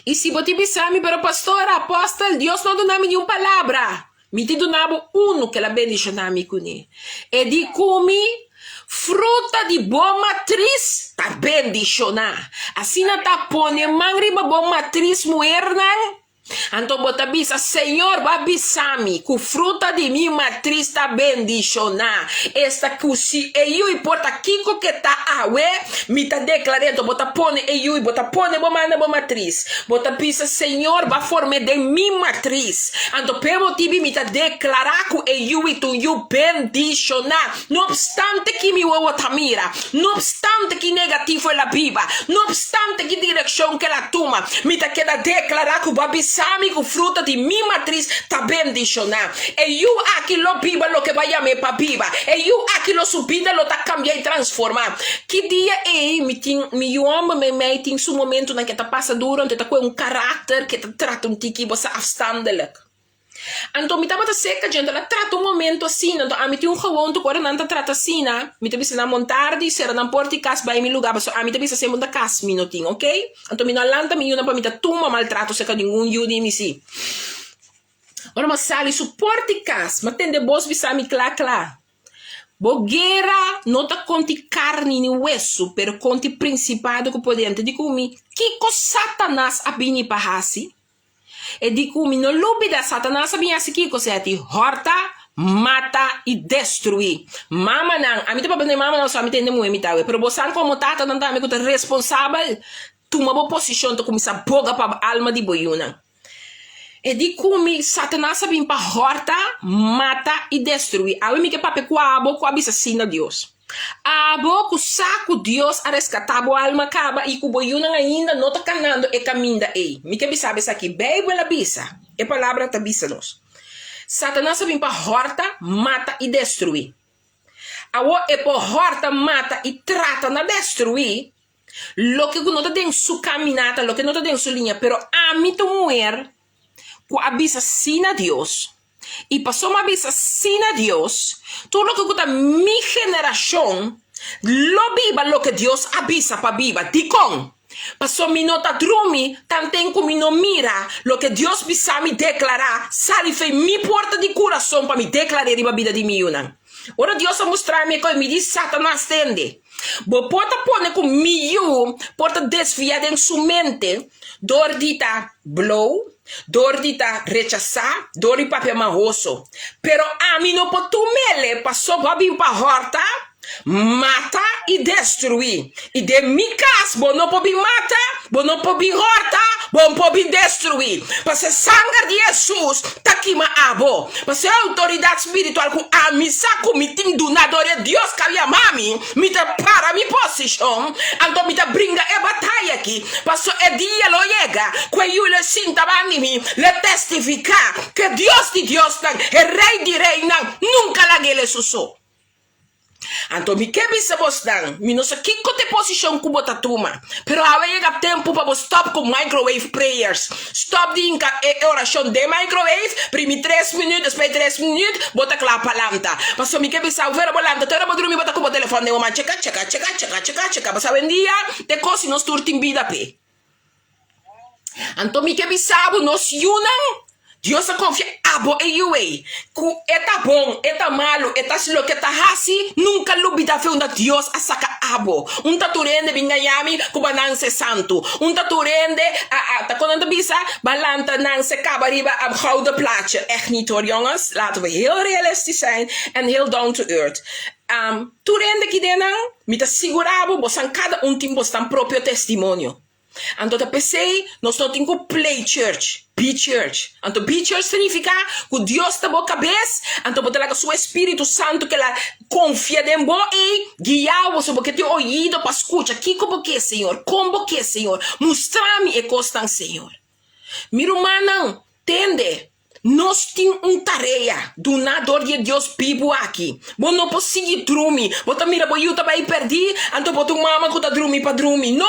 I si bo tin bisa mi, Pero pastor, apòstel, Dios no a duna mi niun palabra. Mi tin duna bo unu ku el a bendishoná mi kuné. E di ku mi, Fruta di bo matris ta bendishoná. Asina ta pone man riba bo matris, muhernan. Anto bo ta bisa, Señor, bo a bisa mi ku fruta di mi matris ta bendishoná. Esta ku si e yui por ta kiko ke ta awe, mi ta deklar'é. Anto bo ta pone e yui, bo ta pone bo man na bo matris. Bo ta bisa, Señor, bo a form'é den mi matris. Anto p'e motibu mi ta deklará ku e yui ta un yu bendishoná. No opstante ki mi wowo ta mira, no opstante ki negativo el a biba, no opstante ki direkshon ku el a tuma, mi ta keda deklará ku bo a bisa mi ku fruta di mi matris ta bendishoná. E yu aki lo biba loke bo a yam'é pa biba. E yu aki lo su bida lo ta kambiá i transformá. Ki dia ei mi tin mi yu hòmber meimei tin su momentunan ku e ta pasa duru, anto e ta kohe un karakter ku e ta trata un tiki bo sa afstandelijk. Anto mi tabata seka dje, anto el a trata un momento asina, anto ami tin un gewoonte ku ora nan ta trata asina, mi ta bisa nan bon tardi, sera nan porta i kas bai mi luga, pasobra ami ta bisa semper un ta kas mi no tin, ok? Anto mi no a lanta mi yunan pa mi ta tuma maltrato seka ningun yu di mi si. Ora mi a sali su porta i kas, mi a tende bos bisa mi kla kla, Bo guera no ta konti karni ni wesu, pero konti prinsipado ku poder. Anto di ku mi, Kiko Satanas a bini pa hasi? E di ku mi no lubida Satanas a bin hasi kiko seti, hòrta, mata i destruí. Mamanan, ami ta papia den mamanan so ami ta hende muhé mi ta awe, pero bosan komo tatanan tambe ku ta responsabel, tuma bo posishon ta kuminsá boga pa alma di bo yunan. E di ku mi, Satanas a bin pa hòrta, mata i destruí. Awe mi ke papia ku abo ku a bisa sí na Dios. Abo ku sa ku Dios a reskatá bo alma kaba i ku bo yunan ainda no ta kanando e kaminda ei. Mi ke bisa bo esaki, Beibel a bisa, e Palabra ta bisa nos, Satanas a bin pa hòrta, mata i destruí. Awor e por hòrta, mata i trata na destruí Loke ku no ta den su kaminata, loke no ta den su liña, pero ami ta un muher ku a bisa sí na Dios, i pasobra mi a bisa sí na Dios, tur loke ku ta mi generashon lo biba loke Dios a bisa pa biba. Dikon? Pasobra mi no ta drumi tanten ku mi no mira loke Dios bisa mi deklará sali fei mi porta di kurason pa mi deklar'é riba bida di mi yunan. Ora Dios a mustra mi e kos, mi di, Satanas, tende! Bo por ta pone ku mi yu por ta desviá den su mente dor di ta blou, dor di ta rechasá, dor di papia mahoso. Pero ami no por tum'ele pasobra bo a bin pa hòrta, mata i destruí. I den mi kas bo no por bin mata, bo no por bin hòrta, bo no por bin destruí. Pasobra e sanger di Hesus ta kima abo. Pasobra e outoridat spiritual ku ami sa ku mi tin duna dor e Dios ku a yama mi, mi ta para mi posishon, anto mi ta bringa e bataya aki. Pasobra e dia lo yega ku e yu lo sinta banda di mi, lo testifiká ku e Dios di diosnan, e Rei di reinan, nunka lag'el e su so. Anto mi ke bisa bosnan, mi no sa kiko ta e posishon ku bo ta tuma, pero awe yega tempu pa bo stòp ku microwave prayers. Stòp di hinka e orashon den microwave, primi tres minüt, despues di tres minüt bo ta kla pa lanta. Pasobra mi ke bisa bo, ora bo lanta te ora bo drumi bo ta ku bo telefòn den bo man, cheka, cheka, cheka, cheka, cheka, cheka. Pasobra awendia ta e kos si nos tur tin bida p'e. Anto mi ke bisa bo, nos yunan, Dios a konfia abo e yu ei, ku e ta bon, e ta malu, e ta hasi loke e ta hasi, nunka lubida fe unda Dios a saka abo. Un ta tur hende bin gaña mi ku ba nanse santu. Un ta tur hende a a ta kon nan ta bisa, ba lanta nanse kaba riba a gouden plaatje. Echt niet hoor jongens, laten we heel realistisch zijn en heel down to earth. Tur hende ki den nan, mi ta sigura bo, bosan kada un tin bosnan propio testimonio. Anto ta p'esei nos no tin ku play church, be church. Anto be church signifiká ku Dios ta bo kabes, anto bo ta laga su Espíritu Santu ku el a konfia den bo ei guia bo, so bo ke tin oido pa skucha kiko bo ke, Señor, kon bo ke, Señor, mustra mi e kosnan, Señor. Mi rumannan, tende, Nos tin un tarea duná dor di e Dios bibu aki. Bo no por sigui drumi. Bo ta mira bo yu ta bai pèrdí, anto bo ta un mama ku ta drumi pa drumi. No!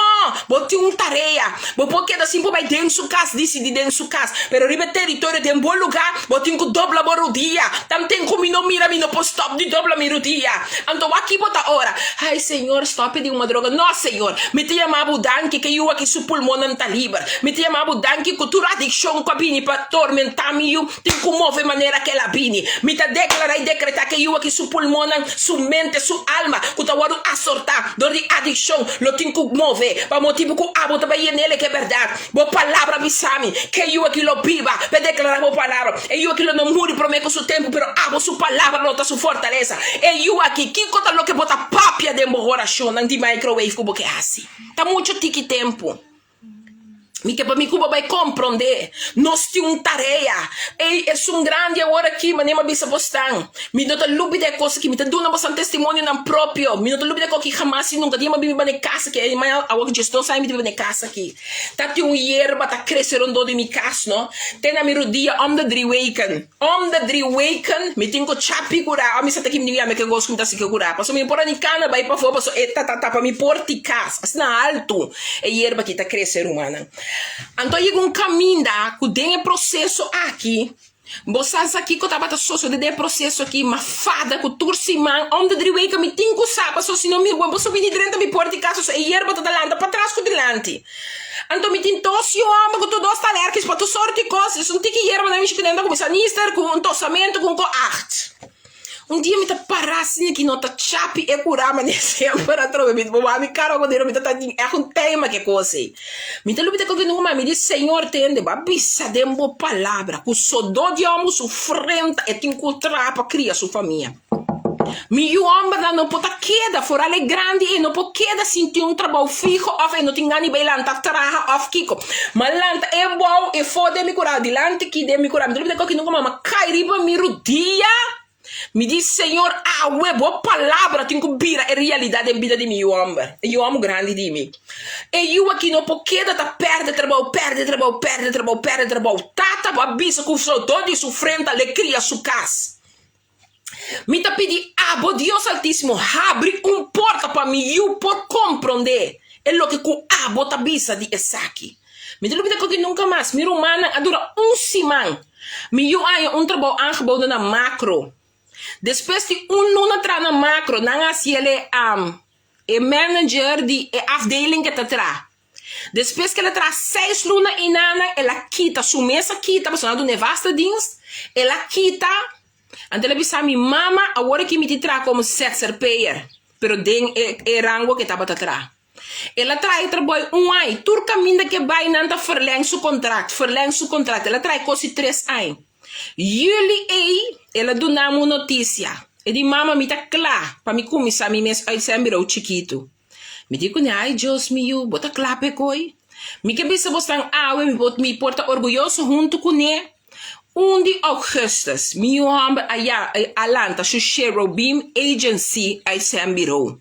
Bo tin un tarea. Bo por keda sin por bai den su kas, disidí den su kas, pero riba e teritorio den bo lugá, bo tin ku dobla bo rudia. Tanten ku mi no mira, mi no por stòp di dobla mi rudia. Anto wak bo ta ora, Ai, Señor, stòp e di huma droga. No, Señor, mi ta yama bo danki ku e yu aki su pulmonnan ta liber. Mi ta yama bo danki ku tur adikshon ku a bini pa tormentá mi yu tin ku move manera ku el a bini. Mi ta deklará i dekretá ku e yu aki su pulmonnan, su mente, su alma ku ta wòrdu asortá dor di adikshon lo tin ku move pa motibu ku abo ta bai yen'el ku e bèrdat. Bo palabra bisa mi ku e yu aki lo biba pa e deklará bo palabra. E yu aki lo no muri promé ku su tempu, pero abo su palabra lo ta su fortalesa. E yu aki, kiko ta loke bo ta papia den bo orashonnan di microwave ku bo ke hasi? Ta muchu tiki tempu. Mi ke pa mi ku bo bai komprondé. Nos tin un tarea. Ey, esun grandi awor aki, manera mi a bisa bosnan. Mi no ta lubida e kos aki. Mi ta duna bosnan testimonionan propio. Mi no ta lubida e kos aki hamas i nunka. Dia mi a biba na e kas aki, e mañana awor ki 12 aña mi ta biba na e kas aki. Ta tin un yerba ta krese rondó di mi kas, no. Te na mi rudia om de drie weken. Om de drie weken mi tin ku chapi kurá. Ò mi sa ta ki mi tin ku yama ke kos ku mi ta hasi ke kurá. Pasobra mi no por a ni kana bai pafó pasobra e ta ta tapa mi port'i kas. Asina haltu e yerba aki ta krese, rumannan. Anto a yega un kaminda ku den e proseso aki Bo sa sa kiko tabata sosode den e proseso aki? M'a fada ku tur siman om de drie weken mi tin ku sa paso si no mi bo so bini drenta mi porta di kas paso e yerba ta ta lanta patras ku dilanti. Anto mi tin tos yu homber ku tur dos ta alergis pa tur sorti kos. Es un tiki yerba na mi shikunen ta kuminsá nister ku un tosamentu ku un ko acht. Un dia mi ta para asina ki no ta chapi e kura manera semper atrobe mi ta wak mi kara manera mi ta ta tin ègt un tema ke kos ei. Mi ta lubida koke nunka mas mi di Señor tende bo a bisa den bo palabra ku sodó di hòmber su frenta e tin ku traha pa kria su famia. Mi yu hòmbernan no por ta keda, foral e grandi ei no por keda sin tin un trabou fiho òf e no tin gana di bai lanta traha òf kiko. Ma lanta e bou e for den mi kura, dilanti ki den mi kura. Mi ta lubida koki nunka mama kai riba mi rudia. Mi di, Señor, awe bo palabra tin ku bira e realidat den bida di mi yu hòmber, e yu hòmber grandi di mi. E yu aki no por keda ta pèrdè trabou, pèrdè trabou, pèrdè trabou, pèrdè trabou. Tata bo a bisa ku sodó di su frenta l'e kria su kas. Mi ta pidi abo, Dios Altísimo, habri un porta pa mi yu por komprondé e loke ku abo ta bisa di esaki. Mi ta lubida koki nunka mas. Mi rumannan a dura un siman. Mi yu a haña un trabou aangeboden na Makro. Despues di un luna traha na Makro, nan a hasi el e e manager di e afdeling ke ta traha. Despues ke el a traha seis luna einanan, el a kita, su mes a kita, pasobra nan a duna e vaste dienst, el a kita, anto el a bisa mi, Mama, awor aki mi tin traha komo zzp'er, pero den e e rango ke tabata traha. El a traha e trabou un ai, tur kaminda ke bai nan ta verleng su kontrakt, verleng su kontrakt, el a traha e kos di tres ai. Juli ei el a duna mi un notisia, e di, Mama, mi ta kla pa mi kuminsá mi mes uitzendbureau chikitu. Mi di kuné, Ai Dios mi yu, bo ta kla p'e koi? Mi ke bisa bosnan awe, mi por mi por ta orguyoso huntu kuné. Un di ougùstùs, mi yu hòmber a ya a lanta su Cherubim Agency uitzendbureau.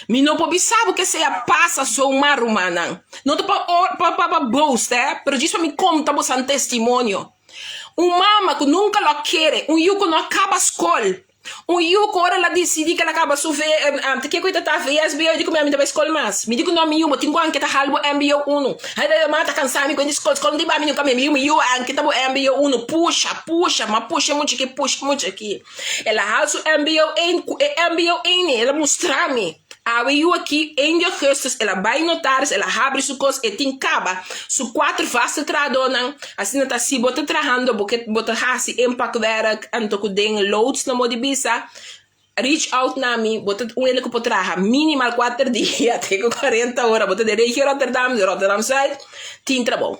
Mi no por bisa bo ke sea pasa zomaar, rumannan. No ta pa pa pa pa boast, eh, pero djis pa mi konta bosan testimonio. Un mama ku nunka lo a kere, un yu ku no a kaba skol, Un yu ku ora el a disidí ku el a kaba su V, ke ku e ta ta VSBO, e di ku mi, ami ta bai skol mas. Mi di ku no, mi yu, bo tin ku anketa hal bo mbo unu. Ai, mama ta kansa mi ku e di skol, skol no tin ba mi nunka, mi yu, mi yu a anketa bo mbo unu. Pusha, pusha, m'a pusha mucha aki, pusha mucha aki. El a hal su mbo ein, ku e mbo ein el a mustra mi. Awe yu aki, ein di augustus, el a bai notaris, el a habri su kos, e tin kaba su kuater vaste trahadónan. Asina ta, si bo ta trahando, bo ke bo ta hasi inpakwerk anto ku den loods na mo di bisa, reach out na mi, bo ta un hende ku por traha minimal kuater dia te ku kuarenta ora, bo ta den regio Rotterdam, di Rotterdam Zuid, tin trabou.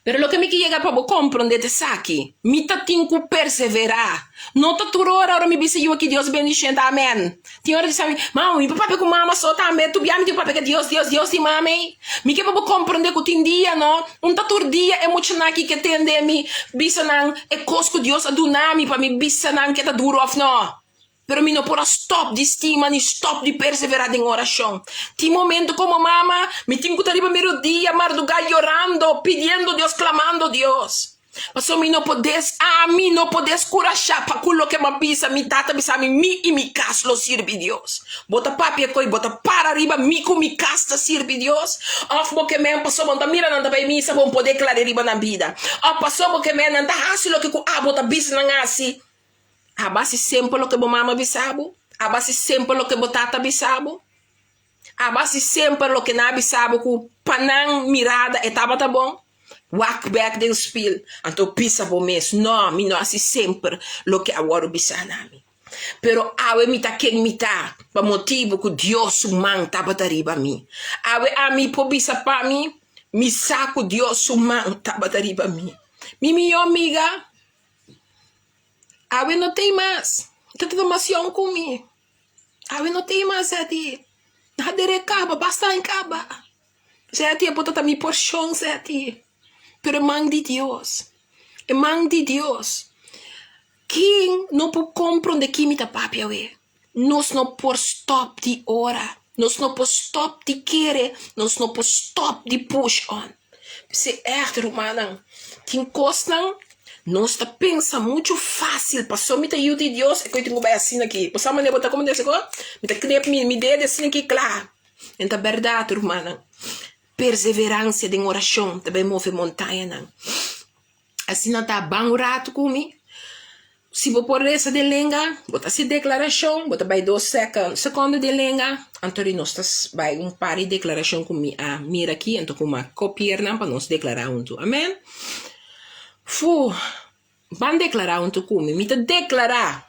Pero loke mi ke yega pa bo komprondé ta esaki, mi ta tin ku perseverá. No ta tur ora ora mi bisa yu aki Dios bendishon ta amèn. Tin ora di sa mi, mama mi por papia ku mama so tambe, tur bia mi tin ku papia ku Dios, Dios, Dios di mama ei. Mi ke pa bo komprondé ku tin dia no, un ta tur dia e muchanan aki ke tende mi bisa nan e kos ku Dios a duna mi pa mi bisa nan ke ta duru òf no. Pero mi no por a stòp di stima ni stòp di perseverá den orashon. Tin momento komo mama, mi tin ku ta riba mi rodia mardugá yorando, pidiendo Dios, klamando Dios. Pasobra mi no por des, ami no por deskurashá pa ku loke m'a bisa, mi tata bisa mi, mi i mi kas lo sirbi Dios. Bo ta papia koe, bo ta para riba mi ku mi kas ta sirbi Dios? Òf bo ke men pasobra bo no ta mira nan ta bai misa, bo no por deklar'é riba nan bida? Òf pasobra bo ke men nan ta hasi loke ku abo ta bisa nan hasi? Abo hasi semper loke bo mama bisa bo? Abo hasi semper loke bo tata bisa bo? Abo hasi semper loke nan a bisa bo ku pa nan mirada e tabata bon? Wak bek den spil, anto bisa bo mes, No, mi no hasi semper loke a wòrdu bisa na mi. Pero awe mi ta ken mi ta pa motibu ku Dios su man tabata riba mi. Awe ami por bisa pa mi, mi sa ku Dios su man tabata riba mi. Mi mihó amiga. Awe no tei mas. Ta ta mas yòn ku mi. Awe no tei mas, Zeti. Na dere kaba, basta en kaba. Zeti, e por ta ta mi porshon, Zeti. Pero e man di Dios, e man di Dios. Ken no por kompronde ki mi ta papia awe? Nos no por stòp di ora, nos no por stòp di kere, nos no por stòp di push on. P'esei ègt rumannan, tin kosnan nos ta pensa muchu fásil, pasobra mi ta yu di Dios, e koe tin ku bai asina aki. Bo sa manera bo ta komo dese kos? Mi ta knep mi dede asina aki, kla. En ta bèrdat rumannan, perseveransia den orashon ta bai move montañanan. Asina ta ban un ratu ku mi. Si bo por resa den lenga, bo ta hasi deklarashon, bo ta bai dos sekondo den lenga, anto di nos ta bai un par di deklarashon ku mi a mira aki, anto ku mi a kopier nan pa nos deklará huntu. Amen. Fu, ban deklará huntu ku mi. Mi ta deklará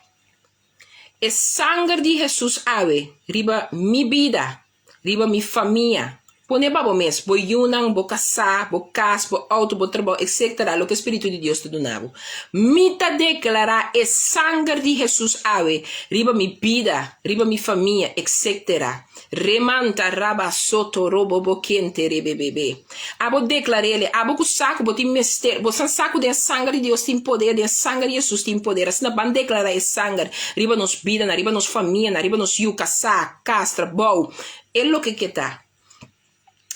e sanger di Hesus awe riba mi bida, riba mi famia. Pone pa bo mes, bo yunan, bo kasá, bo kas, bo outo, bo trabou, etcetera, loke Spiritu di Dios ta duna bo. Mi ta deklará e sanger di Hesus awe riba mi bida, riba mi famia, etcetera. Remanta raba soto robo bo kente rebebebe. Abo deklar'ele, abo ku sa ku bo tin mester, bo san sa ku den sanger di Dios tin poder, den sanger di Hesus tin poder, asina ban deklará e sanger riba nos bidanan, riba nos famianan, riba nos yu, kasá, kas, trabou, e loke ke ta.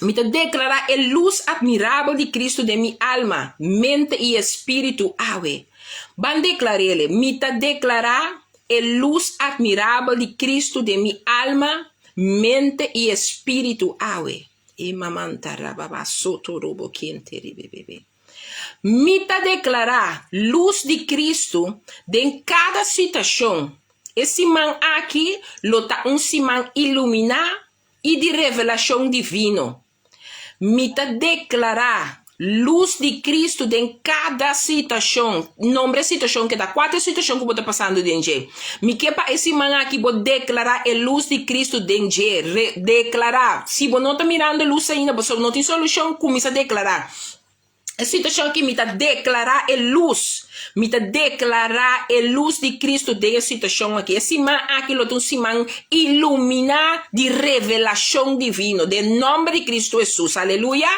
Mi ta deklará e lus atmirabel di Kristu den mi alma, mente i espíritu awe. Ban deklar'ele, Mi ta deklará e lus atmirabel di Kristu den mi alma, mente i espíritu awe. E mamanta rababa soto robo kente ribebebe. Mi ta deklará lus di Kristu den kada situashon. E siman aki lo ta un siman iluminá i di revelashon divino. Mi ta deklará lus di Kristu den kada situashon. Nombra e situashon ke ta. Kua ta e situashon ku bo ta pasando den dje? Mi ke pa e siman aki bo deklará e lus di Kristu den dje. Re, deklará. Si bo no ta mirando lus ainda, pasobra no tin solushon, kuminsá deklará. E situashon aki mi ta deklará e lus. Mi ta deklará e lus di Kristu den e situashon aki. E siman aki lo ta un siman iluminá di revelashon divino den nòmber di Kristu Hesus. Aleluya!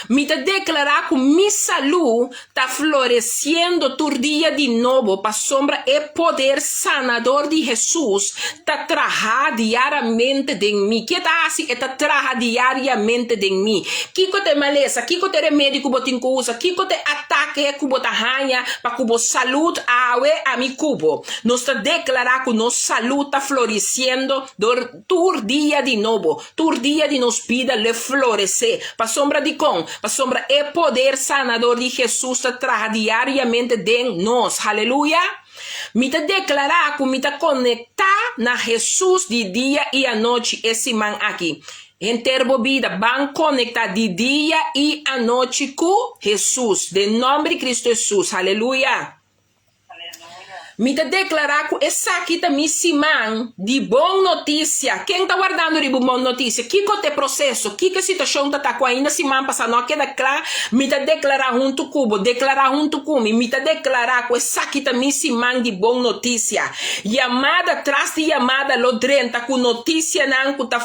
Mi ta deklará ku mi salú ta floresiendo tur dia di nobo pasobra e poder sanador di Hesus ta traha diariamente den mi. Ke ta hasi? E ta traha diariamente den mi. Kiko ta e malesa? Kiko ta e remedi ku bo tin ku usa? Kiko ta e atake ku bo ta haña pa ku bo salud awe? Ami ku bo, nos ta deklará ku nos salud ta florisiendo dor tur dia di nobo. Tur dia di nos bida lo e floresé. Pasobra dikon? Pasobra e poder sanador di Hesus ta traha diariamente den nos. Haleluya! Mi ta deklará ku mi ta konektá na Hesus di dia i anochi e siman aki. Henter bo bida ban konektá di dia i anochi ku Hesus. Den nòmber di Kristu Hesus. Haleluya! Mi ta deklará ku esaki ta mi siman di bon notisia. Ken ta wardando riba un bon notisia? Kiko ta e proseso? Kiko e situashon ta ta ku ainda siman pasá no a keda kla? Mi ta deklará huntu ku bo. Deklará huntu ku mi. Mi ta deklará ku esaki ta mi siman di bon notisia. Yamada tras di yamada lo drenta ku notisianan ku ta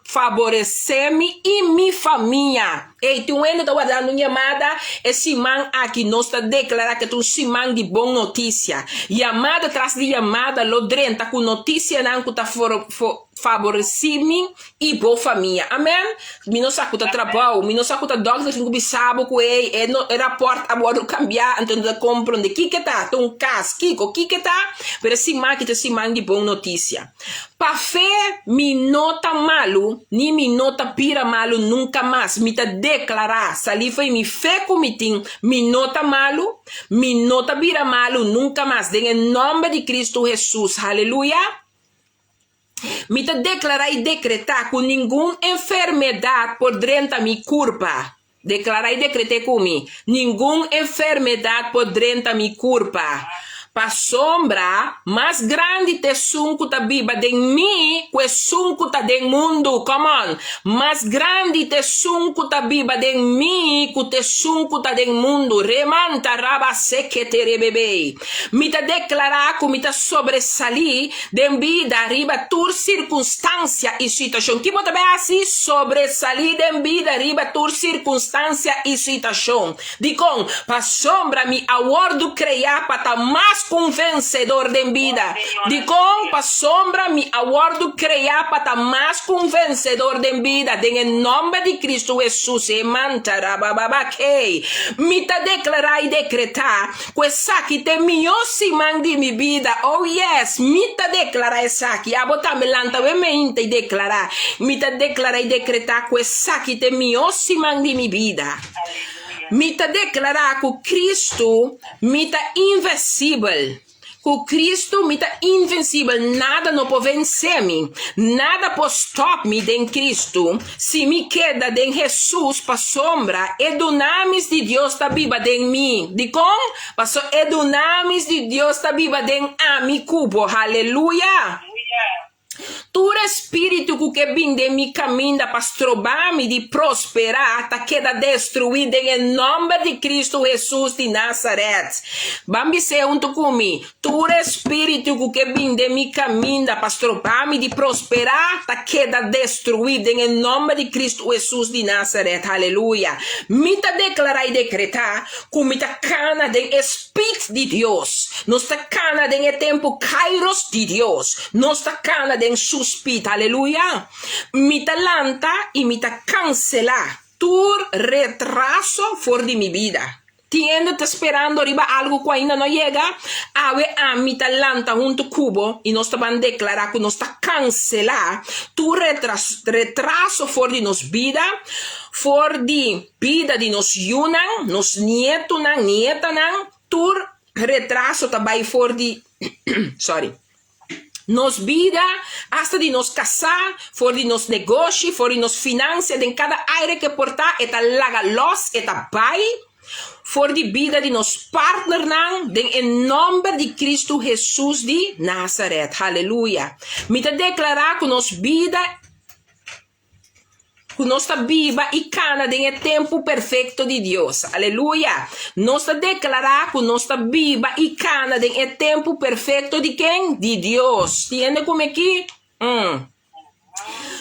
faboresé mi i mi famia. Ey, tin un hende ta wardando un yamada? E siman aki nos ta deklará ku e ta un siman di bon notisia. Yamada tras di yamada lo drenta ku notisianan ku ta faboresí mi i bo famia. Amen. Mi no sa ku ta trabou, mi no sa ku ta dòkter tin ku bisa bo ku ey, e no, e rapòrt a wòrdu kambiá, anto no ta komprondé. Kiko ta? Ta un kas. Kiko? Kiko ta? Pero e siman aki ta e siman di bon notisia. Pa fe mi no ta malu, ni mi no ta bira malu nunka mas. Mi ta deklará, salí fo'i mi fe ku mi tin, mi no ta malu, mi no ta bira malu nunka mas, den e nòmber di Kristu Hesus. Haleluya! Mi ta deklará i dekretá ku ningun enfermedat por drenta mi kurpa. Deklará i dekreté ku mi, Ningun enfermedat por drenta mi kurpa, pasobra mas grandi ta esun ku ta biba den mi ku esun ku ta den mundu. Come on! Mas grandi ta esun ku ta biba den mi ku ta esun ku ta den mundu. Remanta raba seketerebebei. Mi ta deklará ku mi ta sobresalí Den bida, riba tur sirkunstansia i situashon. Ki bo ta bai hasi? Sobresalí den bida riba tur sirkunstansia i situashon. Dikon? Pasobra mi a wòrdu kreá pa ta mas ku un vensedor den bida. Dikon? Pasobra mi a wòrdu kreá pa ta mas ku un vensedor den bida. Den e nòmber di Kristu Hesus, e mantarabababakei. Mi ta deklará i dekretá Ku esaki ta e mihó siman di mi bida. Oh yes, mi ta deklará esaki. Abo tambe lanta awe meinta i deklará. Mi ta deklará i dekretá ku esaki ta e mihó siman di mi bida. Mi ta deklará ku Kristu mi ta invensibel. Ku Kristu mi ta invensibel, nada no por vensé mi, nada por stòp mi den Kristu. Si mi keda den Hesus pasobra e dunamis di Dios ta biba den mi. Dikon? Paso e dunamis di Dios ta biba den ami ku bo. Haleluya! Tur. Tur espíritu ku ke bin den mi kaminda pa stroba mi di prosperá ta keda destruí den e nòmber di Kristu Hesus di Nazaret. Ban bis'é huntu ku mi, Tur espíritu ku ke bin den mi kaminda pa stroba mi di prosperá ta keda destruí den e nòmber di Kristu Hesus di Nazaret. Aleluya! Mi ta deklará i dekretá ku mi ta kana den e spit di Dios. Nos ta kana den e tempu kairos di Dios. Nos ta kana den su spit. Aleluya! Mi ta lanta i mi ta kanselá tur retraso for di mi bida. Tin hende ta sperando riba algu ku ainda no yega? Awe ami ta lanta huntu ku bo i nos ta ban deklará ku nos ta kanselá tur retraso for di nos bida, for di bida di nos yunan, nos nietunan, nietanan, tur retraso ta bai for di, sorry, nos bida, asta di nos kasá, for di nos negoshi, for di nos finansia, den kada aire ke por ta, e ta laga lòs, e ta bai for di bida di nos partnernan, den e nòmber di Kristu Hesus di Nazaret. Haleluya! Mi ta deklará ku nos bida. Ku nos ta biba i kana den e tempu perfekto di Dios. Aleluya! Nos ta deklará ku nos ta biba i kana den e tempu perfekto di ken? Di Dios. Tin hende ku mi aki? Mm.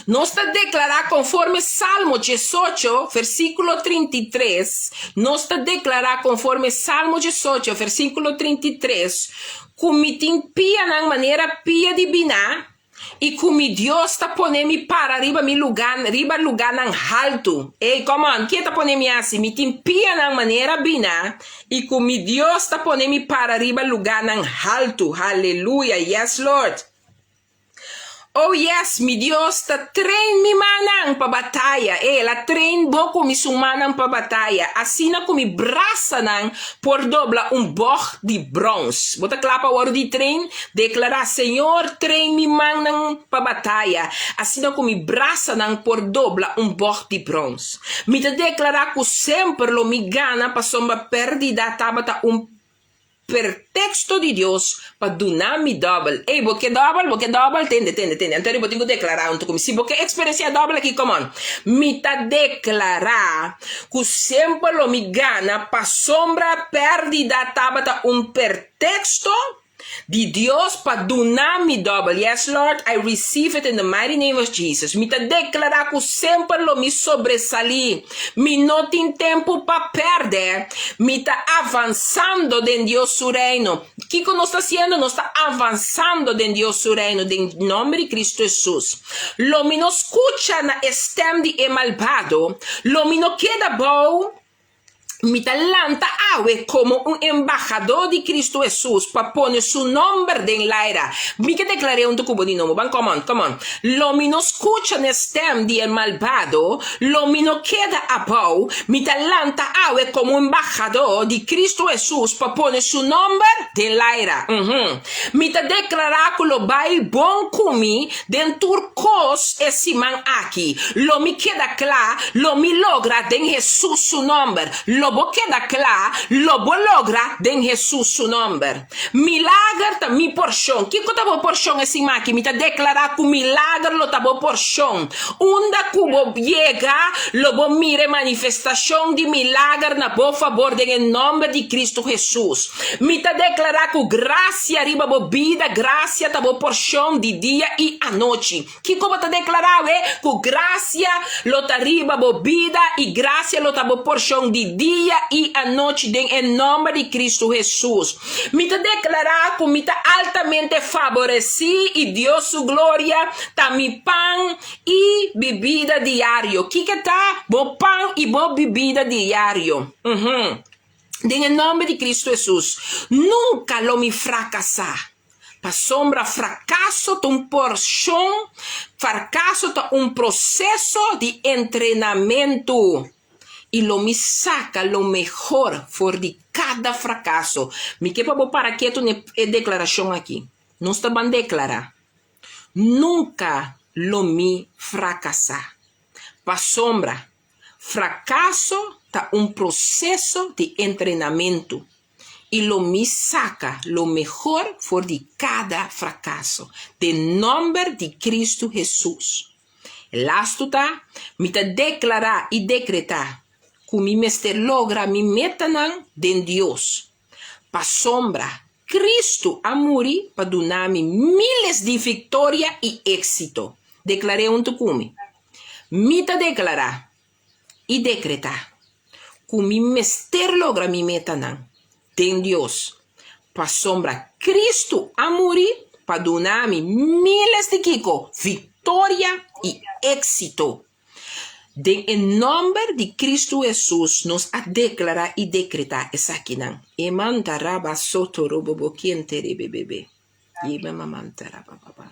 Nos ta deklará konforme Salmo diesocho, versíkulo 33, nos ta deklará konforme Salmo diesocho, versíkulo 33, ku mi tin pianan manera pia di biná, I ku mi Dios ta pone mi para riba mi luga, riba luganan haltu. Ey, come on, ken ta pone mi hasi? Mi tin pianan manera bina, i ku mi Dios ta pone mi para riba luganan haltu. Haleluya, yes Lord. Oh yes, mi Dios ta train mi mannan pa bataya. Ey, el a train bo ku mi su mannan pa bataya, asina ku mi brasanan por dobla un bog di brons. Bo ta kla pa wòrdu di train? Deklará, Señor, train mi mannan pa bataya, asina ku mi brasanan por dobla un bog di brons. Mi ta deklará ku semper lo mi gana pasobra pèrdida tabata un perteksto di Dios pa duna mi dòbel. Ey, bo ke dòbel? Bo ke dòbel? Tende, tende, tende. Anto bo tin ku deklará huntu ku mi. Si bo ke eksperensiá dòbel aki, come on. Mi ta deklará ku semper lo mi gana pasobra pèrdida tabata un perteksto Di Dios pa duna mi dòbel. Yes Lord, I receive it in the mighty name of Jesus. Mi ta deklará ku semper lo mi sobresalí. Mi no tin tempu pa pèrdè. Mi ta avansando den Dios su Reino. Kiko nos ta hasiendo? Nos ta avansando den Dios su Reino, den nòmber di Kristu Hesus. Lo mi no skucha na e stèm di e malbado. Lo mi no keda bou. Mi ta lanta awe komo un embahadó di Kristu Hesus pa pone Su nòmber den laira. Mi ke deklar'é huntu ku bo di nobo. Ban, come on, come on. Lo mi no skucha n'e stèm di e malbado, lo mi no keda abou. Mi ta lanta awe komo un embahadó di Kristu Hesus pa pone Su nòmber den laira. Uhum. Mi ta deklará ku lo bai bon ku mi Den tur kos e siman aki, lo mi keda kla, lo mi logra den Hesus su nòmber. Lo bo keda kla, lo bo logra den Hesus su nòmber. Milager ta mi porshon. Kiko ta bo porshon e siman aki? Mi ta deklará ku milager lo ta bo porshon. Unda ku bo yega, lo bo mira e manifestashon di milager na bo fabor den e nòmber di Kristu Hesus. Mi ta deklará ku grasia riba bo bida, grasia ta bo porshon di dia i anochi. Kiko bo ta deklará awe? Ku grasia lo ta riba bo bida i grasia lo ta bo porshon di dia i anochi den e nòmber di Kristu Hesus. Mi ta deklará ku mi ta altamente faboresí i Dios su gloria ta mi pan i bibida diario. Kiko ta bo pan i bo bibida diario? Uhum. Den e nòmber di Kristu Hesus, nunka lo mi frakasá. Pasobra frakaso ta un porshon, farkaso ta un proseso di entrenamentu. I lo mi saka lo mehor for di kada frakaso. Mi ke pa bo para ketu na e deklarashon aki. Nos ta ban deklará, Nunka lo mi frakasá. Pasobra Frakaso ta un proseso di entrenamentu. I lo mi saka lo mehor for di kada frakaso, den nòmber di Kristu Hesus. E lastu ta, mi ta deklará i dekretá ku mi mester logra mi metanan den Dios, pasobra Kristu a muri pa duna mi miles di viktoria i éksito. Deklar'é huntu ku mi. Mi ta deklará i dekretá ku mi mester logra mi metanan den Dios, pasobra Kristu a muri pa duna mi miles di kiko? Viktoria i éksito. Den e nòmber di Kristu Hesus nos a deklará i dekretá esakinan. E manta raba soto robo bo kiente rebe bebe. Yebe mamanta raba baba.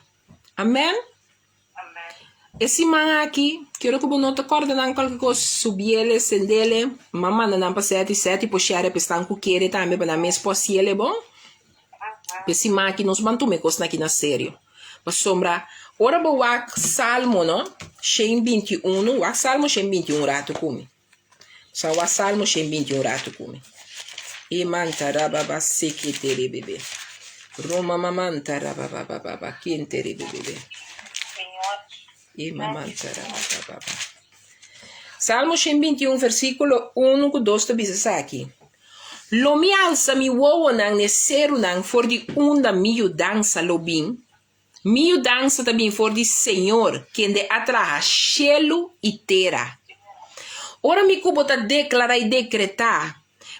Amèn. E siman aki, kero ku bo no ta kòrda nan kualke kos, subiele, sendele, m'a manda nan pa sèti, sèti por share pa esnan ku kere tambe pa nan mes por hasiele bon. P'e siman aki nos ban tuma e kosnan aki na serio. Pasobra ora bo wak Salmo no, shen 21, wak Salmo shen 21 ratu ku mi. Sa wak Salmo shen 21 ratu ku mi. E manta rababa seke tere bebe. Roma mamanta rababababa kente rebe bebe. E mamanta rababababa. Salmo shen 21 versíkulo 1 ku 2 ta bisa esaki. Lo mi alsa mi wowonan n'e serunan for di unda mi yudansa lo bin. Mi yudansa ta bin for di Señor, kende a traha shelu i tera. Ora mi ku bo ta deklará i dekretá,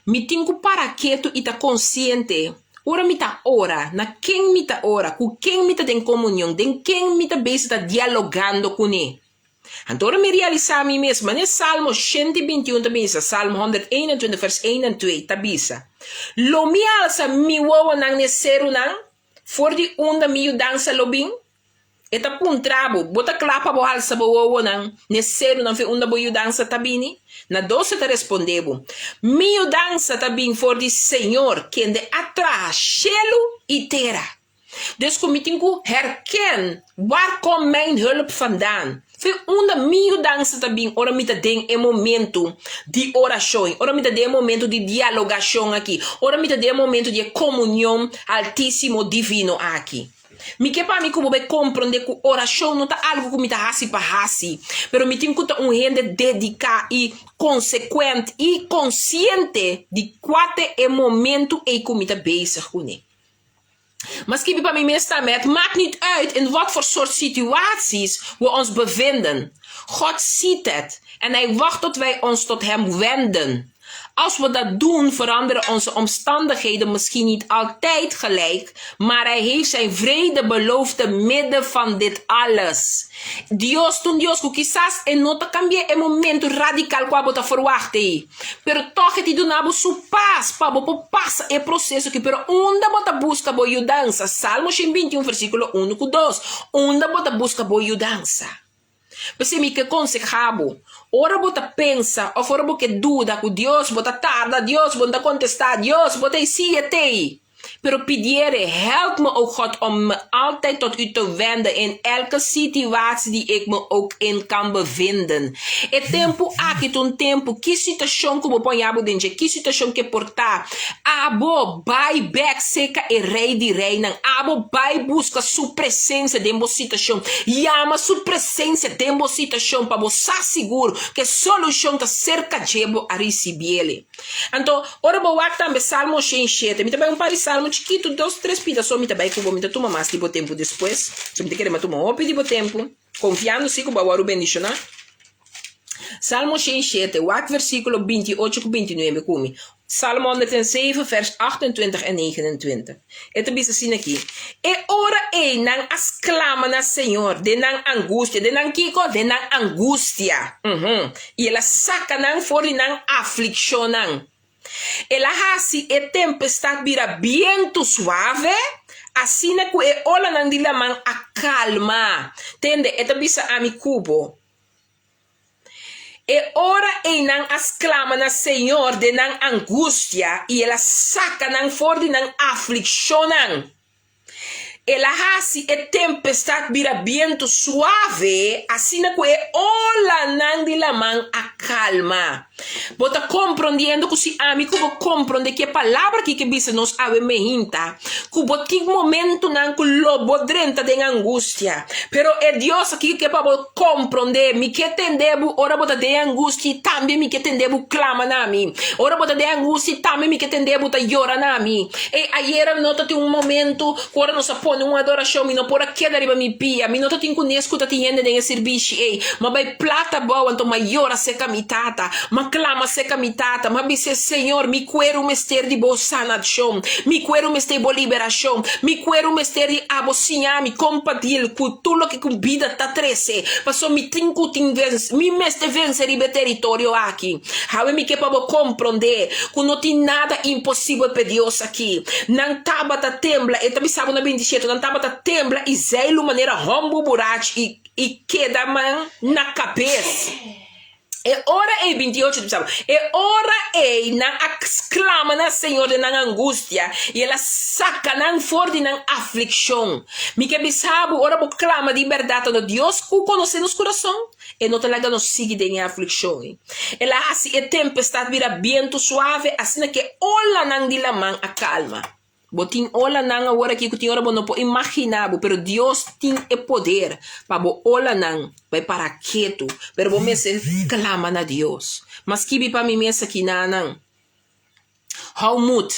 mi tin ku para ketu i ta konsiente ora mi ta ora, na ken mi ta ora, ku ken mi ta den komunion, den ken mi ta bezig ta dialogando kuné. Anto ora mi realisá mi mes, manera Salmo 121 ta bisa, Salmo 121 vers 1 en 2 ta bisa, Lo mi alsa mi wowonan n'e serunan, For di unda mi yudansa lo bin? E ta puntra bo, Bo ta kla pa bo halsa bo wowonan n'e serunan fe unda bo yudansa ta bini? Na dos e ta responde bo, Mi yudansa ta bin for di Señor, kende a traha shelu i tera. Dus ku mi tin ku herken, Waar komt mijn hulp vandaan? Fe unda mi yudansa ta bin ora mi ta den e momento di orashon, ora mi ta den e momento di dialogashon aki, ora mi ta den e momento di e komunion altísimo divino aki. Mi ke pa mi ku bo bai komprondé ku orashon no ta algu ku mi ta hasi pa hasi, pero mi tin ku ta un hende dediká i konsekuent i konsiente di kua ta e momento ei ku mi ta bezig kuné. Ma skibi pa mi mes tambe, het maakt niet uit in wat voor soort situaties we ons bevinden. God ziet het en hij wacht tot wij ons tot hem wenden. Als we dat doen, veranderen onze omstandigheden misschien niet altijd gelijk, maar hij heeft zijn vrede beloofd te midden van dit alles. Dios ta un Dios ku kisas e no ta kambia e momento radical ku abo ta verwachta ei, pero tòg e ta duna bo su pas pa bo por pasa e proseso aki. Pero unda bo ta buska bo yudansa? Salmo 121 versíkulo 1 ku 2, Unda bo ta buska bo yudansa? P'esei mi ke konsehá bo, ora bo ta pensa òf ora bo ke duda ku Dios, bo ta tarda, Dios, bo no ta kontestá, Dios, bo ta ei, sí, e t'ei. Pero pidiere, help me, o God, om me altijd tot u te wenden in elke situatie die ik me ook in kan bevinden. E tempu aki ta un tempu, ki situacion ku bo por haña bo den dje, ki situacion ke por ta, abo bai bek serka e Rei di Reinan, abo bai buska su presencia den bo situacion, yama su presencia den bo situacion pa bo sa sigur ku e solucion ta serka dje bo a ricibiele. Anto, ora bo wak tambe Salmo 107, mi ta bai un par di salmo chikitu, dos, tres pida so mi ta bai ku bo, mi ta tuma mas di bo tempu despues, so mi ta kere mi a tuma hopi di bo tempu, konfiando si ku bo a wòrdu bendishoná. Salmo 107, wak versíkulo 28 ku 29 ku mi. Salmo 107, vers 28 en 29. E ta bisa asina aki, E ora ei nan a sklama na Señor den nan angustia, den nan kiko? Den nan angustia, uhum, i el a saka nan for di nan aflikshonnan. El a hasi e tempestat bira bientu suave, asina ku e olanan di laman a kalma. Tende, e ta bisa ami ku bo. E ora ei nan a sklama na Señor den nan angustia, i el a saka nan for di nan aflikshonnan. El a hasi e tempestat bira bientu suave, asina ku e olanan di laman a kalma. Bo ta komprondiendo ku si ami ku bo komprondé ki e palabra aki ke bisa nos awe meinta, ku bo tin momentunan ku lo bo drenta den angustia, pero e Dios aki ke pa bo komprondé, mi ke tende bo ora bo ta den angustia i tambe mi ke tende bo klama na mi. Ora bo ta den angustia i tambe mi ke tende bo ta yora na mi. Ey, ayera no ta tin un momento ku ora nos a pone un adorashon mi no por a keda riba mi pia. Mi no ta tin kunes ku ta tin hende den e sirbishi ey. M'a bai plata abou anto m'a yora serka mi tata. M'a klama serka mi tata. M'a bis'é, Señor, mi kueru mester di bo sanashon. Mi kueru mester bo liberashon. Mi kueru mester di abo siña mi kon pa deal ku tur loke ku bida ta trese. Pasobra mi tin ku tin mi mester vense riba e teritorio aki. Hawe mi ke pa bo komprondé ku no tin nada imposibel p'e Dios aki. Nan tabata tembla, e ta bisa bo na bintishete, nan tabata tembla i zeilu manera hòmber burachi i i keda man na kabes. E ora ei, bintiocho ta bisa bo, e ora ei nan a sklama na Señor den nan angustia i el a saka nan for di nan aflikshon. Mi ke bisa bo, ora bo klama di bèrdat, anto Dios ku konosé nos kurason, E no ta laga nos sigui den e aflikshon ei. El a hasi e tempestat bira bientu suave, asina ku e olanan di laman a kalma. Bo tin olanan awor aki ku tin ora bo no por imaginá bo, pero Dios tin e poder pa bo olanan bai para ketu. Pero bo mester klama na Dios. M'a skibi pa mi mes aki nanan, Hou moed!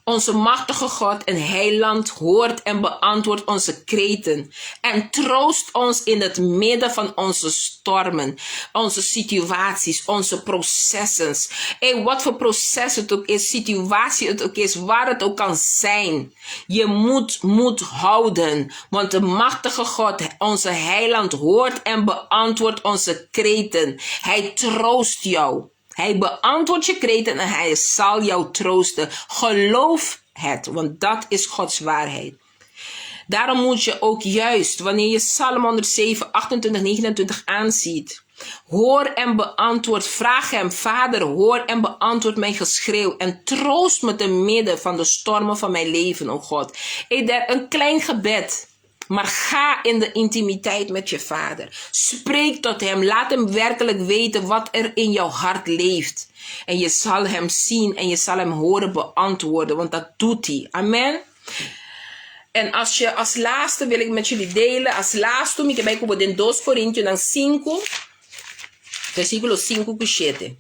Onze machtige God en Heiland hoort en beantwoordt onze kreten en troost ons in het midden van onze stormen, onze situaties, onze processen. Ey, wat voor proces het ook is, situatie het ook is, waar het ook kan zijn. Je moet moed houden, want de machtige God, onze Heiland, hoort en beantwoordt onze kreten. Hij troost jou. Hij beantwoordt je kreten en hij zal jou troosten. Geloof het, want dat is Gods waarheid. Daarom moet je ook juist, wanneer je Psalm 107, 28, 29 aanziet, hoor en beantwoord, vraag hem, Vader, hoor en beantwoord mijn geschreeuw en troost me te midden van de stormen van mijn leven, o God. Eder, een klein gebed. Maar ga in de intimiteit met je vader. Spreek tot hem. Laat hem werkelijk weten wat er in jouw hart leeft. En je zal hem zien en je zal hem horen beantwoorden, want dat doet hij. Amen. En als je als laatste wil ik met jullie delen, als laatste mi ke bai ku bo den 2 Korintionan 5, versíkulo 5 ku 7.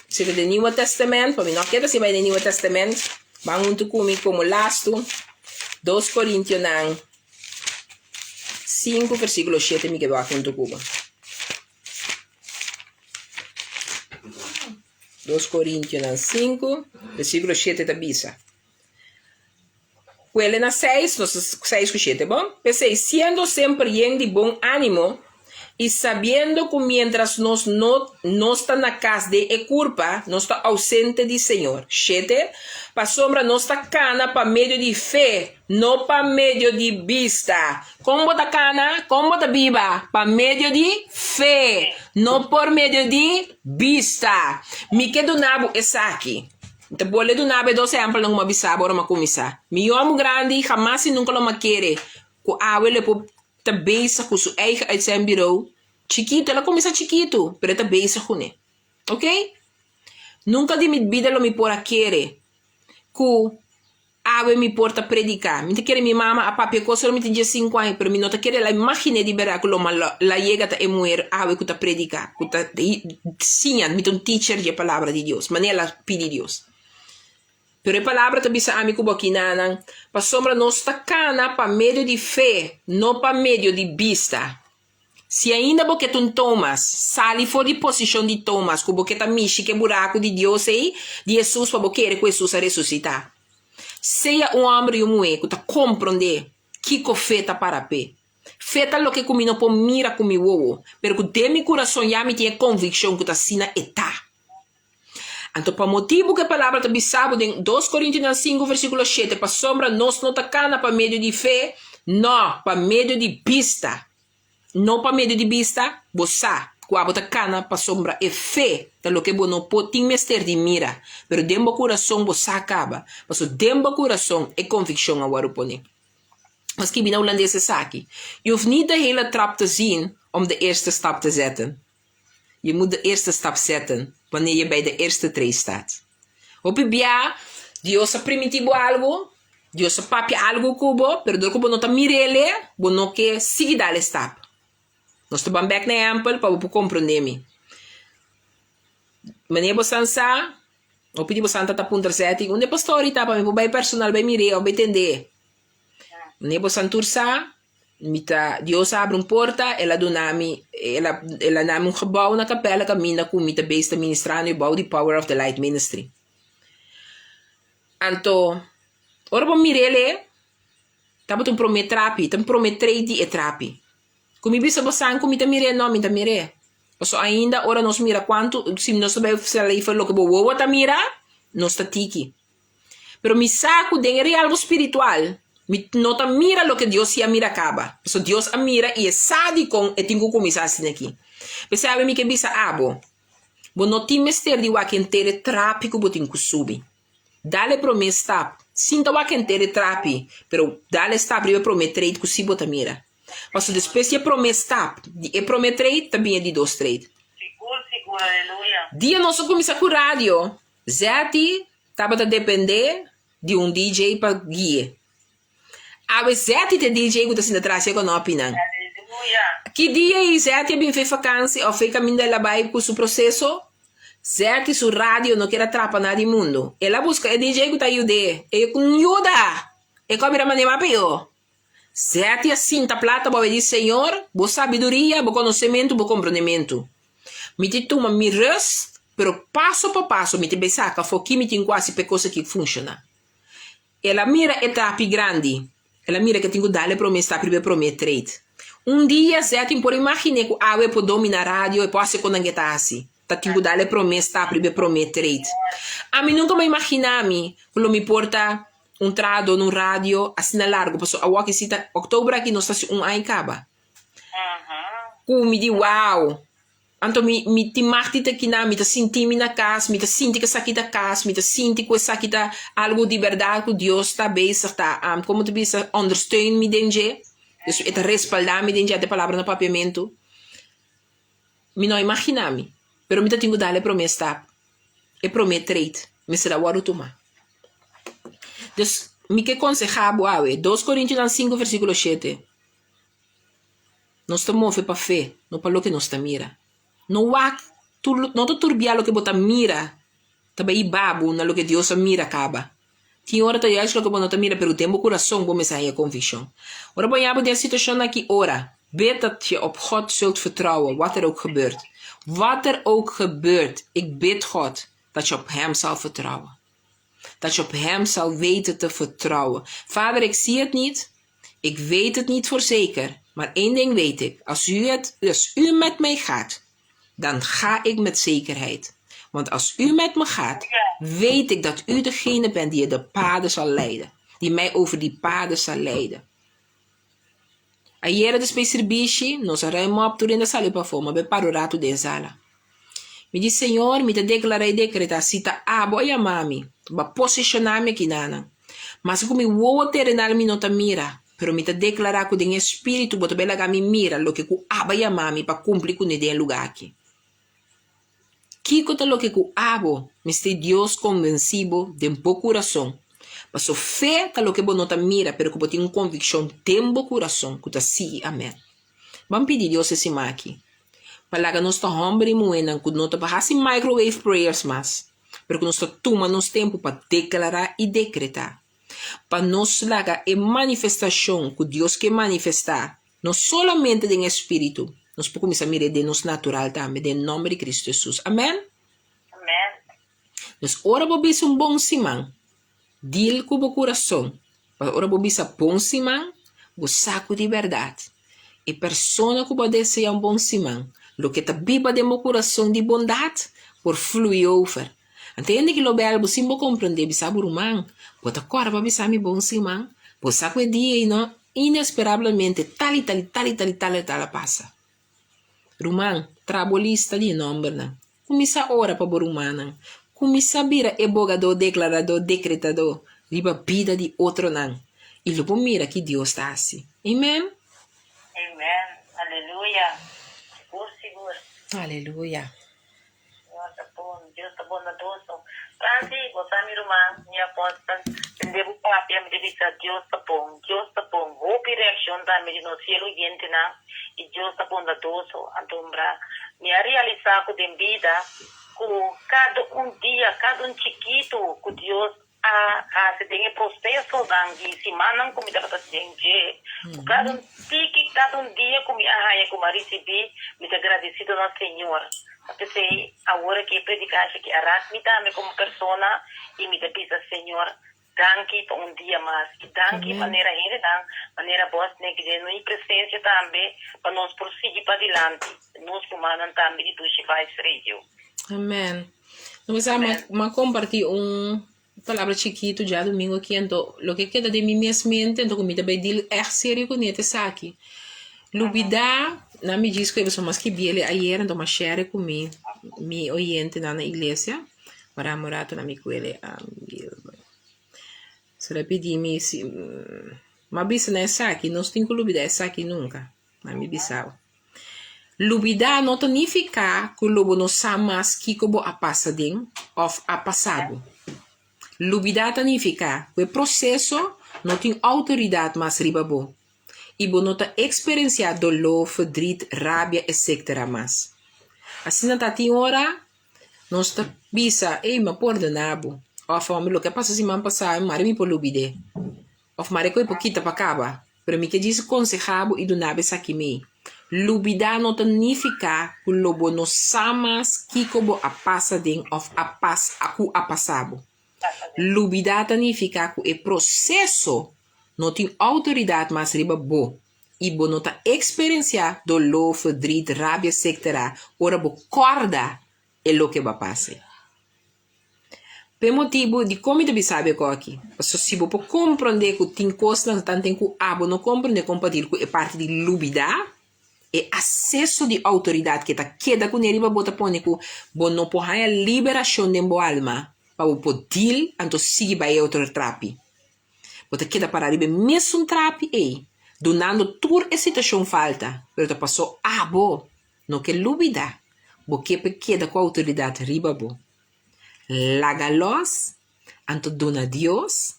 Zit den Nieuwe Testament, pa mi no keda sin bai den Nieuwe Testament, ban huntu ku mi komo lastu, 2 Korintionan 5 versíkulo 7 mi ke wak huntu ku bo. 2 Korintionan 5 versíkulo 7 ta bisa. Kuele na 6, nos 6 ku 7, bon? P'esei, siendo semper yen di bon ánimo i sabiendo ku miéntras nos no nos ta na kas den e kurpa, nos ta ousente di Señor. 7, Pasobra nos ta kana pa medio di fe, No pa medio di bista. Kon bo ta kana? Kon bo ta biba? Pa medio di fe, no por medio di bista. Mi ke duna bo esaki. Mi ta bolbe duna bo e dos ehèmpelnan ku mi a bisa bo ora mi a kuminsá. Mi yòmbu grandi hamas i nunka lo mi a kere ku awe lo e por ta bezig ku su eigen uitzendbureau. Chikitu, el a kuminsá chikitu, pero e ta bezig kuné. Oké? Nunka di mi bida lo mi por a kere ku Awe mi por ta prediká. Mi ta kere mi mama a papia kos ora mi tin diesinku aña, pero mi no ta kere la imaginé di bèrdat ku lo ma la yega ta e muher awe ku ta prediká, ku ta siña, mi ta un teacher di e palabra di Dios, manera el a pidi Dios. Pero e palabra ta bisa ami ku bo kinanan, pasobra nos ta kana pa medio di fe, no pa medio di bista. Si ainda bo ke ta un Tomas, sali for di posishon di Tomas ku bo ke ta mishi ku e buraku di Dios ei, di Hesus pa bo kere ku Hesus a resusitá. Sea un hòmber i un muhé ku ta komprondé kiko fe ta para p'e. Fe ta loke ku mi no por mira ku mi wowo, pero ku den mi kurason ya mi tin e konvikshon ku ta asina e ta. Anto pa motibu ku e palabra ta bisa bo den dos Korintionan sinku versíkulo shete, pasobra nos no ta kana pa medio di fe, nò, pa medio di bista. No pa medio di bista, bo sa ku abo ta kana pasobra e fe ta loke bo no por tin mester di mira, pero den bo kurason bo sa kaba, pasobra den bo kurason e konvikshon a wòrdu pone. M'a skibi na hulandes esaki, Je hoeft niet de hele trap te zien om de eerste stap te zetten. Je moet de eerste stap zetten wanneer je bij de eerste tree staat. Hopi bia, Dios a primintí bo algu, Dios a papia algu ku bo, pero dor ku bo no ta mir'el, bo no ke sigui dal e stap. Nos ta ban bèk na ehèmpel pa bo por komprondé mi. Manera bo san sa, hopi di bo san ta ta puntra sèti, unda e pastor ta pa mi por bai personal bai mir'é òf bai tend'é? Manera bo san tur sa, Mi ta, Dios a abri un porta, El a duna mi, El a, El a nami un gebou na Capella kaminda ku mi ta bezig ta ministrando e bou di Power of the Light Ministry. Anto, ora bo mir'el e, tabata un promé trapi, ta un promé trei di e trapi. Ku mi bisa bo san ku mi ta mir'é? No, mi ta mir'é. Pasobra ainda ora nos mira kuantu, si nos ta bai sali for loke bo wowo ta mira, nos ta tiki. Pero mi sa ku den e realgo spiritual mi no ta mira loke Dios si a mira kaba. Pasobra Dios a mira i e sa dikon e tin ku kuminsá asina aki. P'esei awe mi ke bisa abo, bo no tin mester di wak henter e trapi ku bo tin ku subi. Dal e promé stap, sin ta wak henter e trapi, pero dal e stap riba e promé trade ku si bo ta mira. Pasobra despues di e promé stap di e promé trade ta bini e di dos trade. Sigur, sigur, aleluya. Dia nos a kuminsá ku radio, Zetty tabata dependé di un DJ pa gui'é. Awe Zetty ta e DJ ku ta sinta tras e konopinan. Ki dia ei Zetty a bin fe fakansi òf fe kaminda el a bai ku su proseso? Zetty su radio no kier a trapa na di mundu. El a buska e DJ ku ta yud'é. E ku N yuda! E ku a bira manera mas pió. Zetty a sinta plata bo a di, Señor, bo sabiduria, bo konosementu, bo komprondementu. Mi ti tuma mi rust, pero paso pa paso mi ti bai saka afó ki mi tin ku hasi pa e kos aki funshoná. El a mira e trapi grandi. El a mira ku e tin ku dal e promé stap riba e promé trade. Un dia Zetty por imaginé ku awe e por dominá radio, e por hasi kon nan ke ta hasi. Ta tin ku dal e promé stap riba e promé trade. Ami nunka m'a imaginá mi ku lo mi por ta un trahadó na un radio asina largu, pasobra awor si ta òktober aki nos ta hasi un aña kaba. Ku mi di wow! Anto mi mi tin mag di ta kinan, mi ta sinti mi na kas, mi ta sinti ku esaki ta kas, mi ta sinti ku esaki ta algu di bèrdat ku Dios ta bezig ta komo ta bisa ondersteun mi den dje, dus e ta respaldá mi den dje, ata e palabra na papiamentu. Mi no a imaginá mi, pero mi ta tin ku dal e promé stap, e promé trade mester a wòrdu tumá. Dus mi ke konsehá bo awe, dos Korintionan sinku versíkulo shete. Nos ta move pa fe, no pa loke nos ta mira. No wak tur, no ta tur bia loke bo ta mira ta bai hiba bo na loke Dios a mira kaba. Tin ora ta juist loke bo no ta mira, pero den bo kurason bo mester haña konvikshon. Ora bo haña bo den e situashon aki, ora, bid dat je op God zult vertrouwen, wat er ook gebeurt. Wat er ook gebeurt, ik bid God dat je op Hem zal vertrouwen. Dat je op Hem zal weten te vertrouwen. Vader, ik zie het niet. Ik weet het niet voor zeker. Maar één ding weet ik. Als u, het, als u met mij gaat, dan ga ik met zekerheid. Want als u met me gaat, weet ik dat u degene bent die de paden zal leiden. Die mij over die paden zal leiden. Ayera despues sirbishi, nos a ruim op tur hende a sali pafó, ma bai para un ratu den sala. Mi di, Señor, mi ta deklará i dekretá, si ta abo a yama mi, bo a posishoná mi akinanan. Maske ku mi wowo terenal mi no ta mira, pero mi ta deklará ku den e spiritu bo ta bai laga mi mira loke ku abo a yama mi pa kumpli kuné den e lugá aki. Kiko ta loke ku abo mester Dios konvensí bo den bo kurason? Paso fe ta loke bo no ta mira pero ku bo tin un konvikshon den bo kurason ku ta sí i amèn. Ban pidi Dios e siman aki pa laga nos ta hòmber i muhénan ku no ta hasi microwave prayers mas, pero ku nos ta tuma nos tempu pa deklará i dekretá, pa nos laga e manifestashon ku Dios ke manifestá no solamente den e spiritu, nos por kuminsá mir'é den nos natural tambe, den nòmber di Kristu Hesus. Amèn. Amèn. Dus ora bo bisa un bon siman, deal ku bo kurason. Pa ora bo bisa bon siman, bo sa ku di bèrdat e persona ku bo a deseá un bon siman, loke ta biba den bo kurason di bondat por flui over. Anto hende ki lo bel bo sin bo komprendé, bisa bo ruman, bo ta kòrda pa bisa mi bon siman? Bo sa ku e dia ei no, inesperablemente tal i tal i tal i tal i tal i tal a pasa. Ruman, traha bo lista di e nòmbernan. Kuminsá ora pa bo rumannan. Kuminsá bira e bogadó, deklaradó, dekretadó riba bida di otronan. I lo bo mira ki Dios ta hasi. Amen. Amen. Aleluya. Sigur sigur. Aleluya. Señor ta bon, Dios ta bondadoso. Franci, bo sa mi ruman, mi apostel, tende bo papia mi ta bisa Dios ta bon, Dios ta bon. Hopi reaccion tambe di nos fiel oyentenan y Dios ta bondadoso. Antombra mi a realisa cu den bida cu cada un dia, cada un chikito cu Dios a hasi den e prosesonan di simannan ku mi tabata den dje, ku kada un tiki, kada un dia ku mi a haña ku mi a risibí, mi ta gradesido na Señor. Ta p'esei awor aki e predikashi aki a rak mi tambe komo persona i mi ta bisa Señor, danki pa un dia mas i danki manera hendenan manera bos tin aki den mi presensia tambe pa nos por sigui padilanti, nos rumannan tambe di Dushi Vibes Radio. Amen. No sa ma ma comparti un palabra chikitu djadumingo aki anto loke keda den mi mes mente anto ku mi ta bai deal ègt serio kuné ta esaki. Lubidá nan mi djis ku e pasobra mas skibiel ayer anto mas share ku mi mi oyentenan na iglesia. Wara un rato nan mi kuele So nan pidi mi si m'a bisa nan esaki nos tin ku lubidá esaki nunka. Na mi bisa bo. Lubidá no ta nifiká ku lo bo no sa mas kiko bo a pasa den òf a pasa bo. Lubidá ta nifiká ku e proseso no tin outoridat mas riba bo i bo no ta eksperensiá doló, ferdriet, rabia etcetera mas. Asina ta tin ora nos ta bisa, ey mi a pordoná bo òf loke a pasa siman pasá mari mi por lubid'é. Of mare ku e por kita pa kaba. Pero mi ke djis konsehá bo i duna bo esaki mei. Lubidá no ta nifiká ku lo bo no sa mas kiko bo a pasa den òf a pas ku a pasa bo. Lubidá ta nifiká ku e proseso no tin outoridat mas riba bo i bo no ta eksperensiá doló, ferdriet, rabia etcetera ora bo kòrda e loke bo a pasa. P'e motibu dikon mi ta bisa bo e koki? Pasobra si bo por komprondé ku tin kosnan tanten ku abo no komprondé kon pa dil ku e parti di lubidá, e aseso di outoridat ke ta keda kuné riba bo ta pone ku bo no por haña liberashon den bo alma pa bo por dil anto sigui bai e otro trapi. Bo ta keda pará riba e mesun trapi ei, dunando tur e situashon falta, pero ta pasó abo no ke lubidá, bo ke pa e keda ku outoridat riba bo. Laga lòs, anto duna Dios,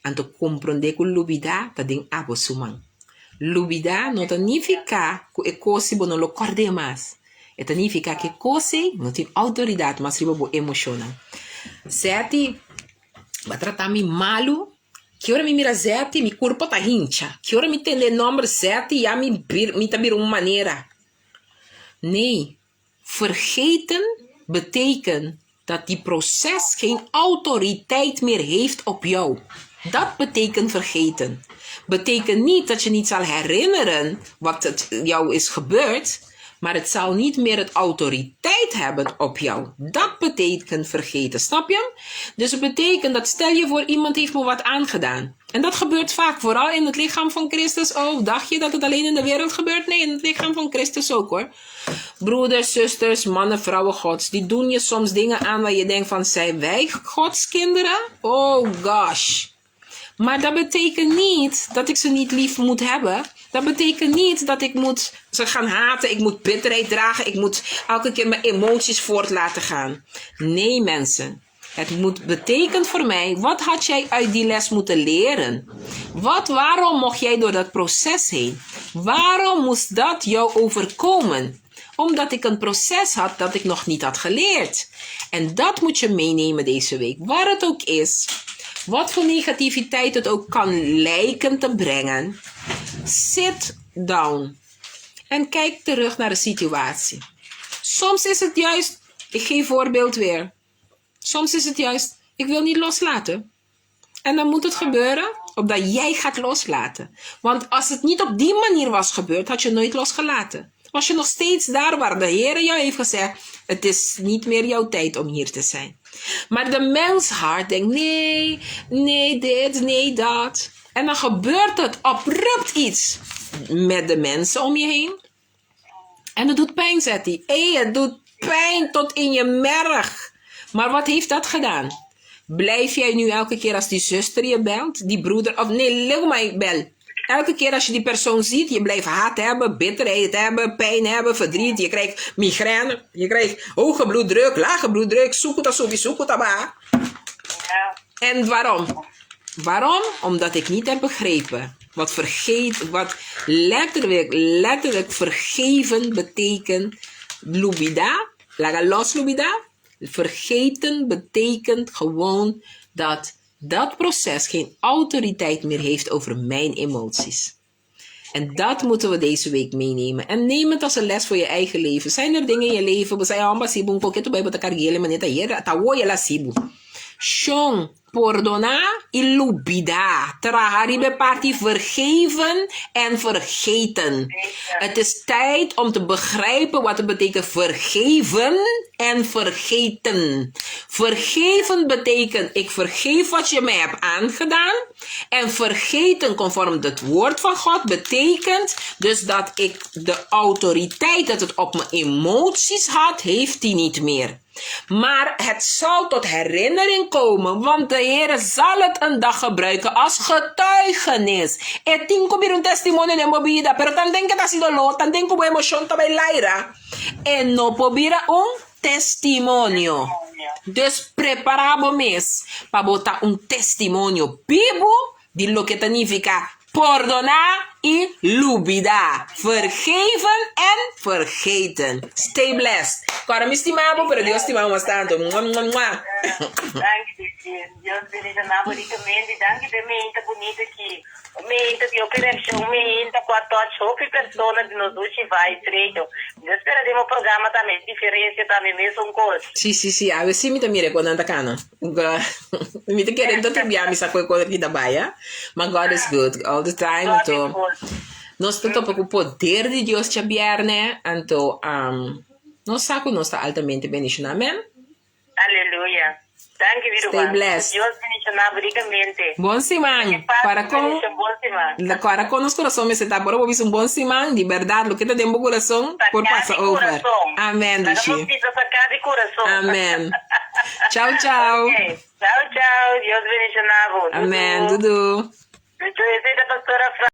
anto komprondé ku lubidá ta den abo su man. Lubidá no ta nifiká ku e kos si bo no lo kòrd'é mas. E ta nifiká ku e kos ei no tin outoridat mas riba bo emoshonnan. Sèti, bo a trata mi malu, ki ora mi mira Zèti mi kurpa ta hincha, ki ora mi tende e nòmber Zèti ya mi mi ta bira un manera. Nee, Vergeten betekent dat die proces geen autoriteit meer heeft op jou. Dat betekent vergeten. Betekent niet dat je niet zal herinneren wat het jou is gebeurd, maar het zal niet meer het autoriteit hebben op jou. Dat betekent vergeten, snap je? Dus het betekent dat stel je voor iemand heeft me wat aangedaan. En dat gebeurt vaak, vooral in het lichaam van Christus. Oh, dacht je dat het alleen in de wereld gebeurt? Nee, in het lichaam van Christus ook hoor. Broeders, zusters, mannen, vrouwen gods, die doen je soms dingen aan waar je denkt van, zijn wij gods kinderen? Oh gosh. Maar dat betekent niet dat ik ze niet lief moet hebben. Dat betekent niet dat ik moet ze gaan haten, ik moet bitterheid dragen, ik moet elke keer mijn emoties voort laten gaan. Nee mensen. Het moet betekent voor mij, wat had jij uit die les moeten leren? Wat, waarom mocht jij door dat proces heen? Waarom moest dat jou overkomen? Omdat ik een proces had dat ik nog niet had geleerd. En dat moet je meenemen deze week. Waar het ook is, wat voor negativiteit het ook kan lijken te brengen. Sit down en kijk terug naar de situatie. Soms is het juist, ik geef voorbeeld weer. Soms is het juist, ik wil niet loslaten. En dan moet het gebeuren opdat jij gaat loslaten. Want als het niet op die manier was gebeurd, had je nooit losgelaten. Was je nog steeds daar waar de Heer jou heeft gezegd, het is niet meer jouw tijd om hier te zijn. Maar de menshart denkt, nee, nee dit, nee dat. En dan gebeurt het abrupt iets met de mensen om je heen. En het doet pijn, zegt hij. Hé, het doet pijn tot in je merg. Maar wat heeft dat gedaan? Blijf jij nu elke keer als die zuster je belt, die broeder, of nee, leg mij bel. Elke keer als je die persoon ziet, je blijft haat hebben, bitterheid hebben, pijn hebben, verdriet. Je krijgt migraine, je krijgt hoge bloeddruk, lage bloeddruk, suku ta subi, suku ta baha. En waarom? Waarom? Omdat ik niet heb begrepen wat vergeet, wat letterlijk, letterlijk vergeven betekent. Lubida, laga los lubida. Vergeten betekent gewoon dat dat proces geen autoriteit meer heeft over mijn emoties. En dat moeten we deze week meenemen. En neem het als een les voor je eigen leven. Zijn er dingen in je leven? We zijn allemaal sibu, un poquito bij carguele maneta hier, ta woye la sibu. Shon, pordoná i lubidá. Traha riba e parti vergeven en vergeten. Het is tijd om te begrijpen wat het betekent vergeven en vergeten. Vergeven betekent ik vergeef wat je mij hebt aangedaan. En vergeten conform het woord van God betekent dus dat ik de autoriteit dat het op mijn emoties had, heeft die niet meer. Maar het zal tot herinnering komen, want de Heer zal het een dag gebruiken als getuigenis. E tin ku bira un testimonio den bo bida, pero tanten ku ta hasi doló, tanten ku bo emoshon ta bai laira, e no por bira un testimonio. Dus prepará bo mes pa bo ta un testimonio bibu di loke ta nifiká pordoná i lubidá, vergeven en vergeten. Stay blessed. Kòrda mi stima bo, pero Dios stima bo mas tantu. Mua mua mua. Danki Didi. Dios bendiciona bo ricamente. Danki p'e meinta bunita aki. Un meinta di hopi reaccion, un meinta cu a touch hopi persona di nos dushi Vice Radio. Mi ta spera den bo programa tambe e diferencia tambe mesun cos. Sí, sí, sí. Awe sí mi ta mira e con nan ta cana. Mi ta kere enton tin bia mi sa ku e kos aki ta bai a. Ma God is good all the time. God is Anto good. nos ta topa ku poder di Dios djabièrnè. Anto nos sa ku nos ta altamente bendishoná. Amen. Aleluya. Danki mi Stay ruman. Ku blessed. Dios bendishoná bo rikamente. Bon siman. Ke pas Kòrda i kon bendishon. Bon siman. kòrda kon nos kurason mester ta. Por bo bisa un bon siman, di bèrdat loke ta den bo kurason por Saká pasa di over. kurason. Amen, Laga Dushi. nos bisa saká di kurason. Amen. Chau chau. Ok. Chau chau. Dios bendishoná bo. Amen. Dudu. Dudu. Dudu. Esei ta Pastora Fra.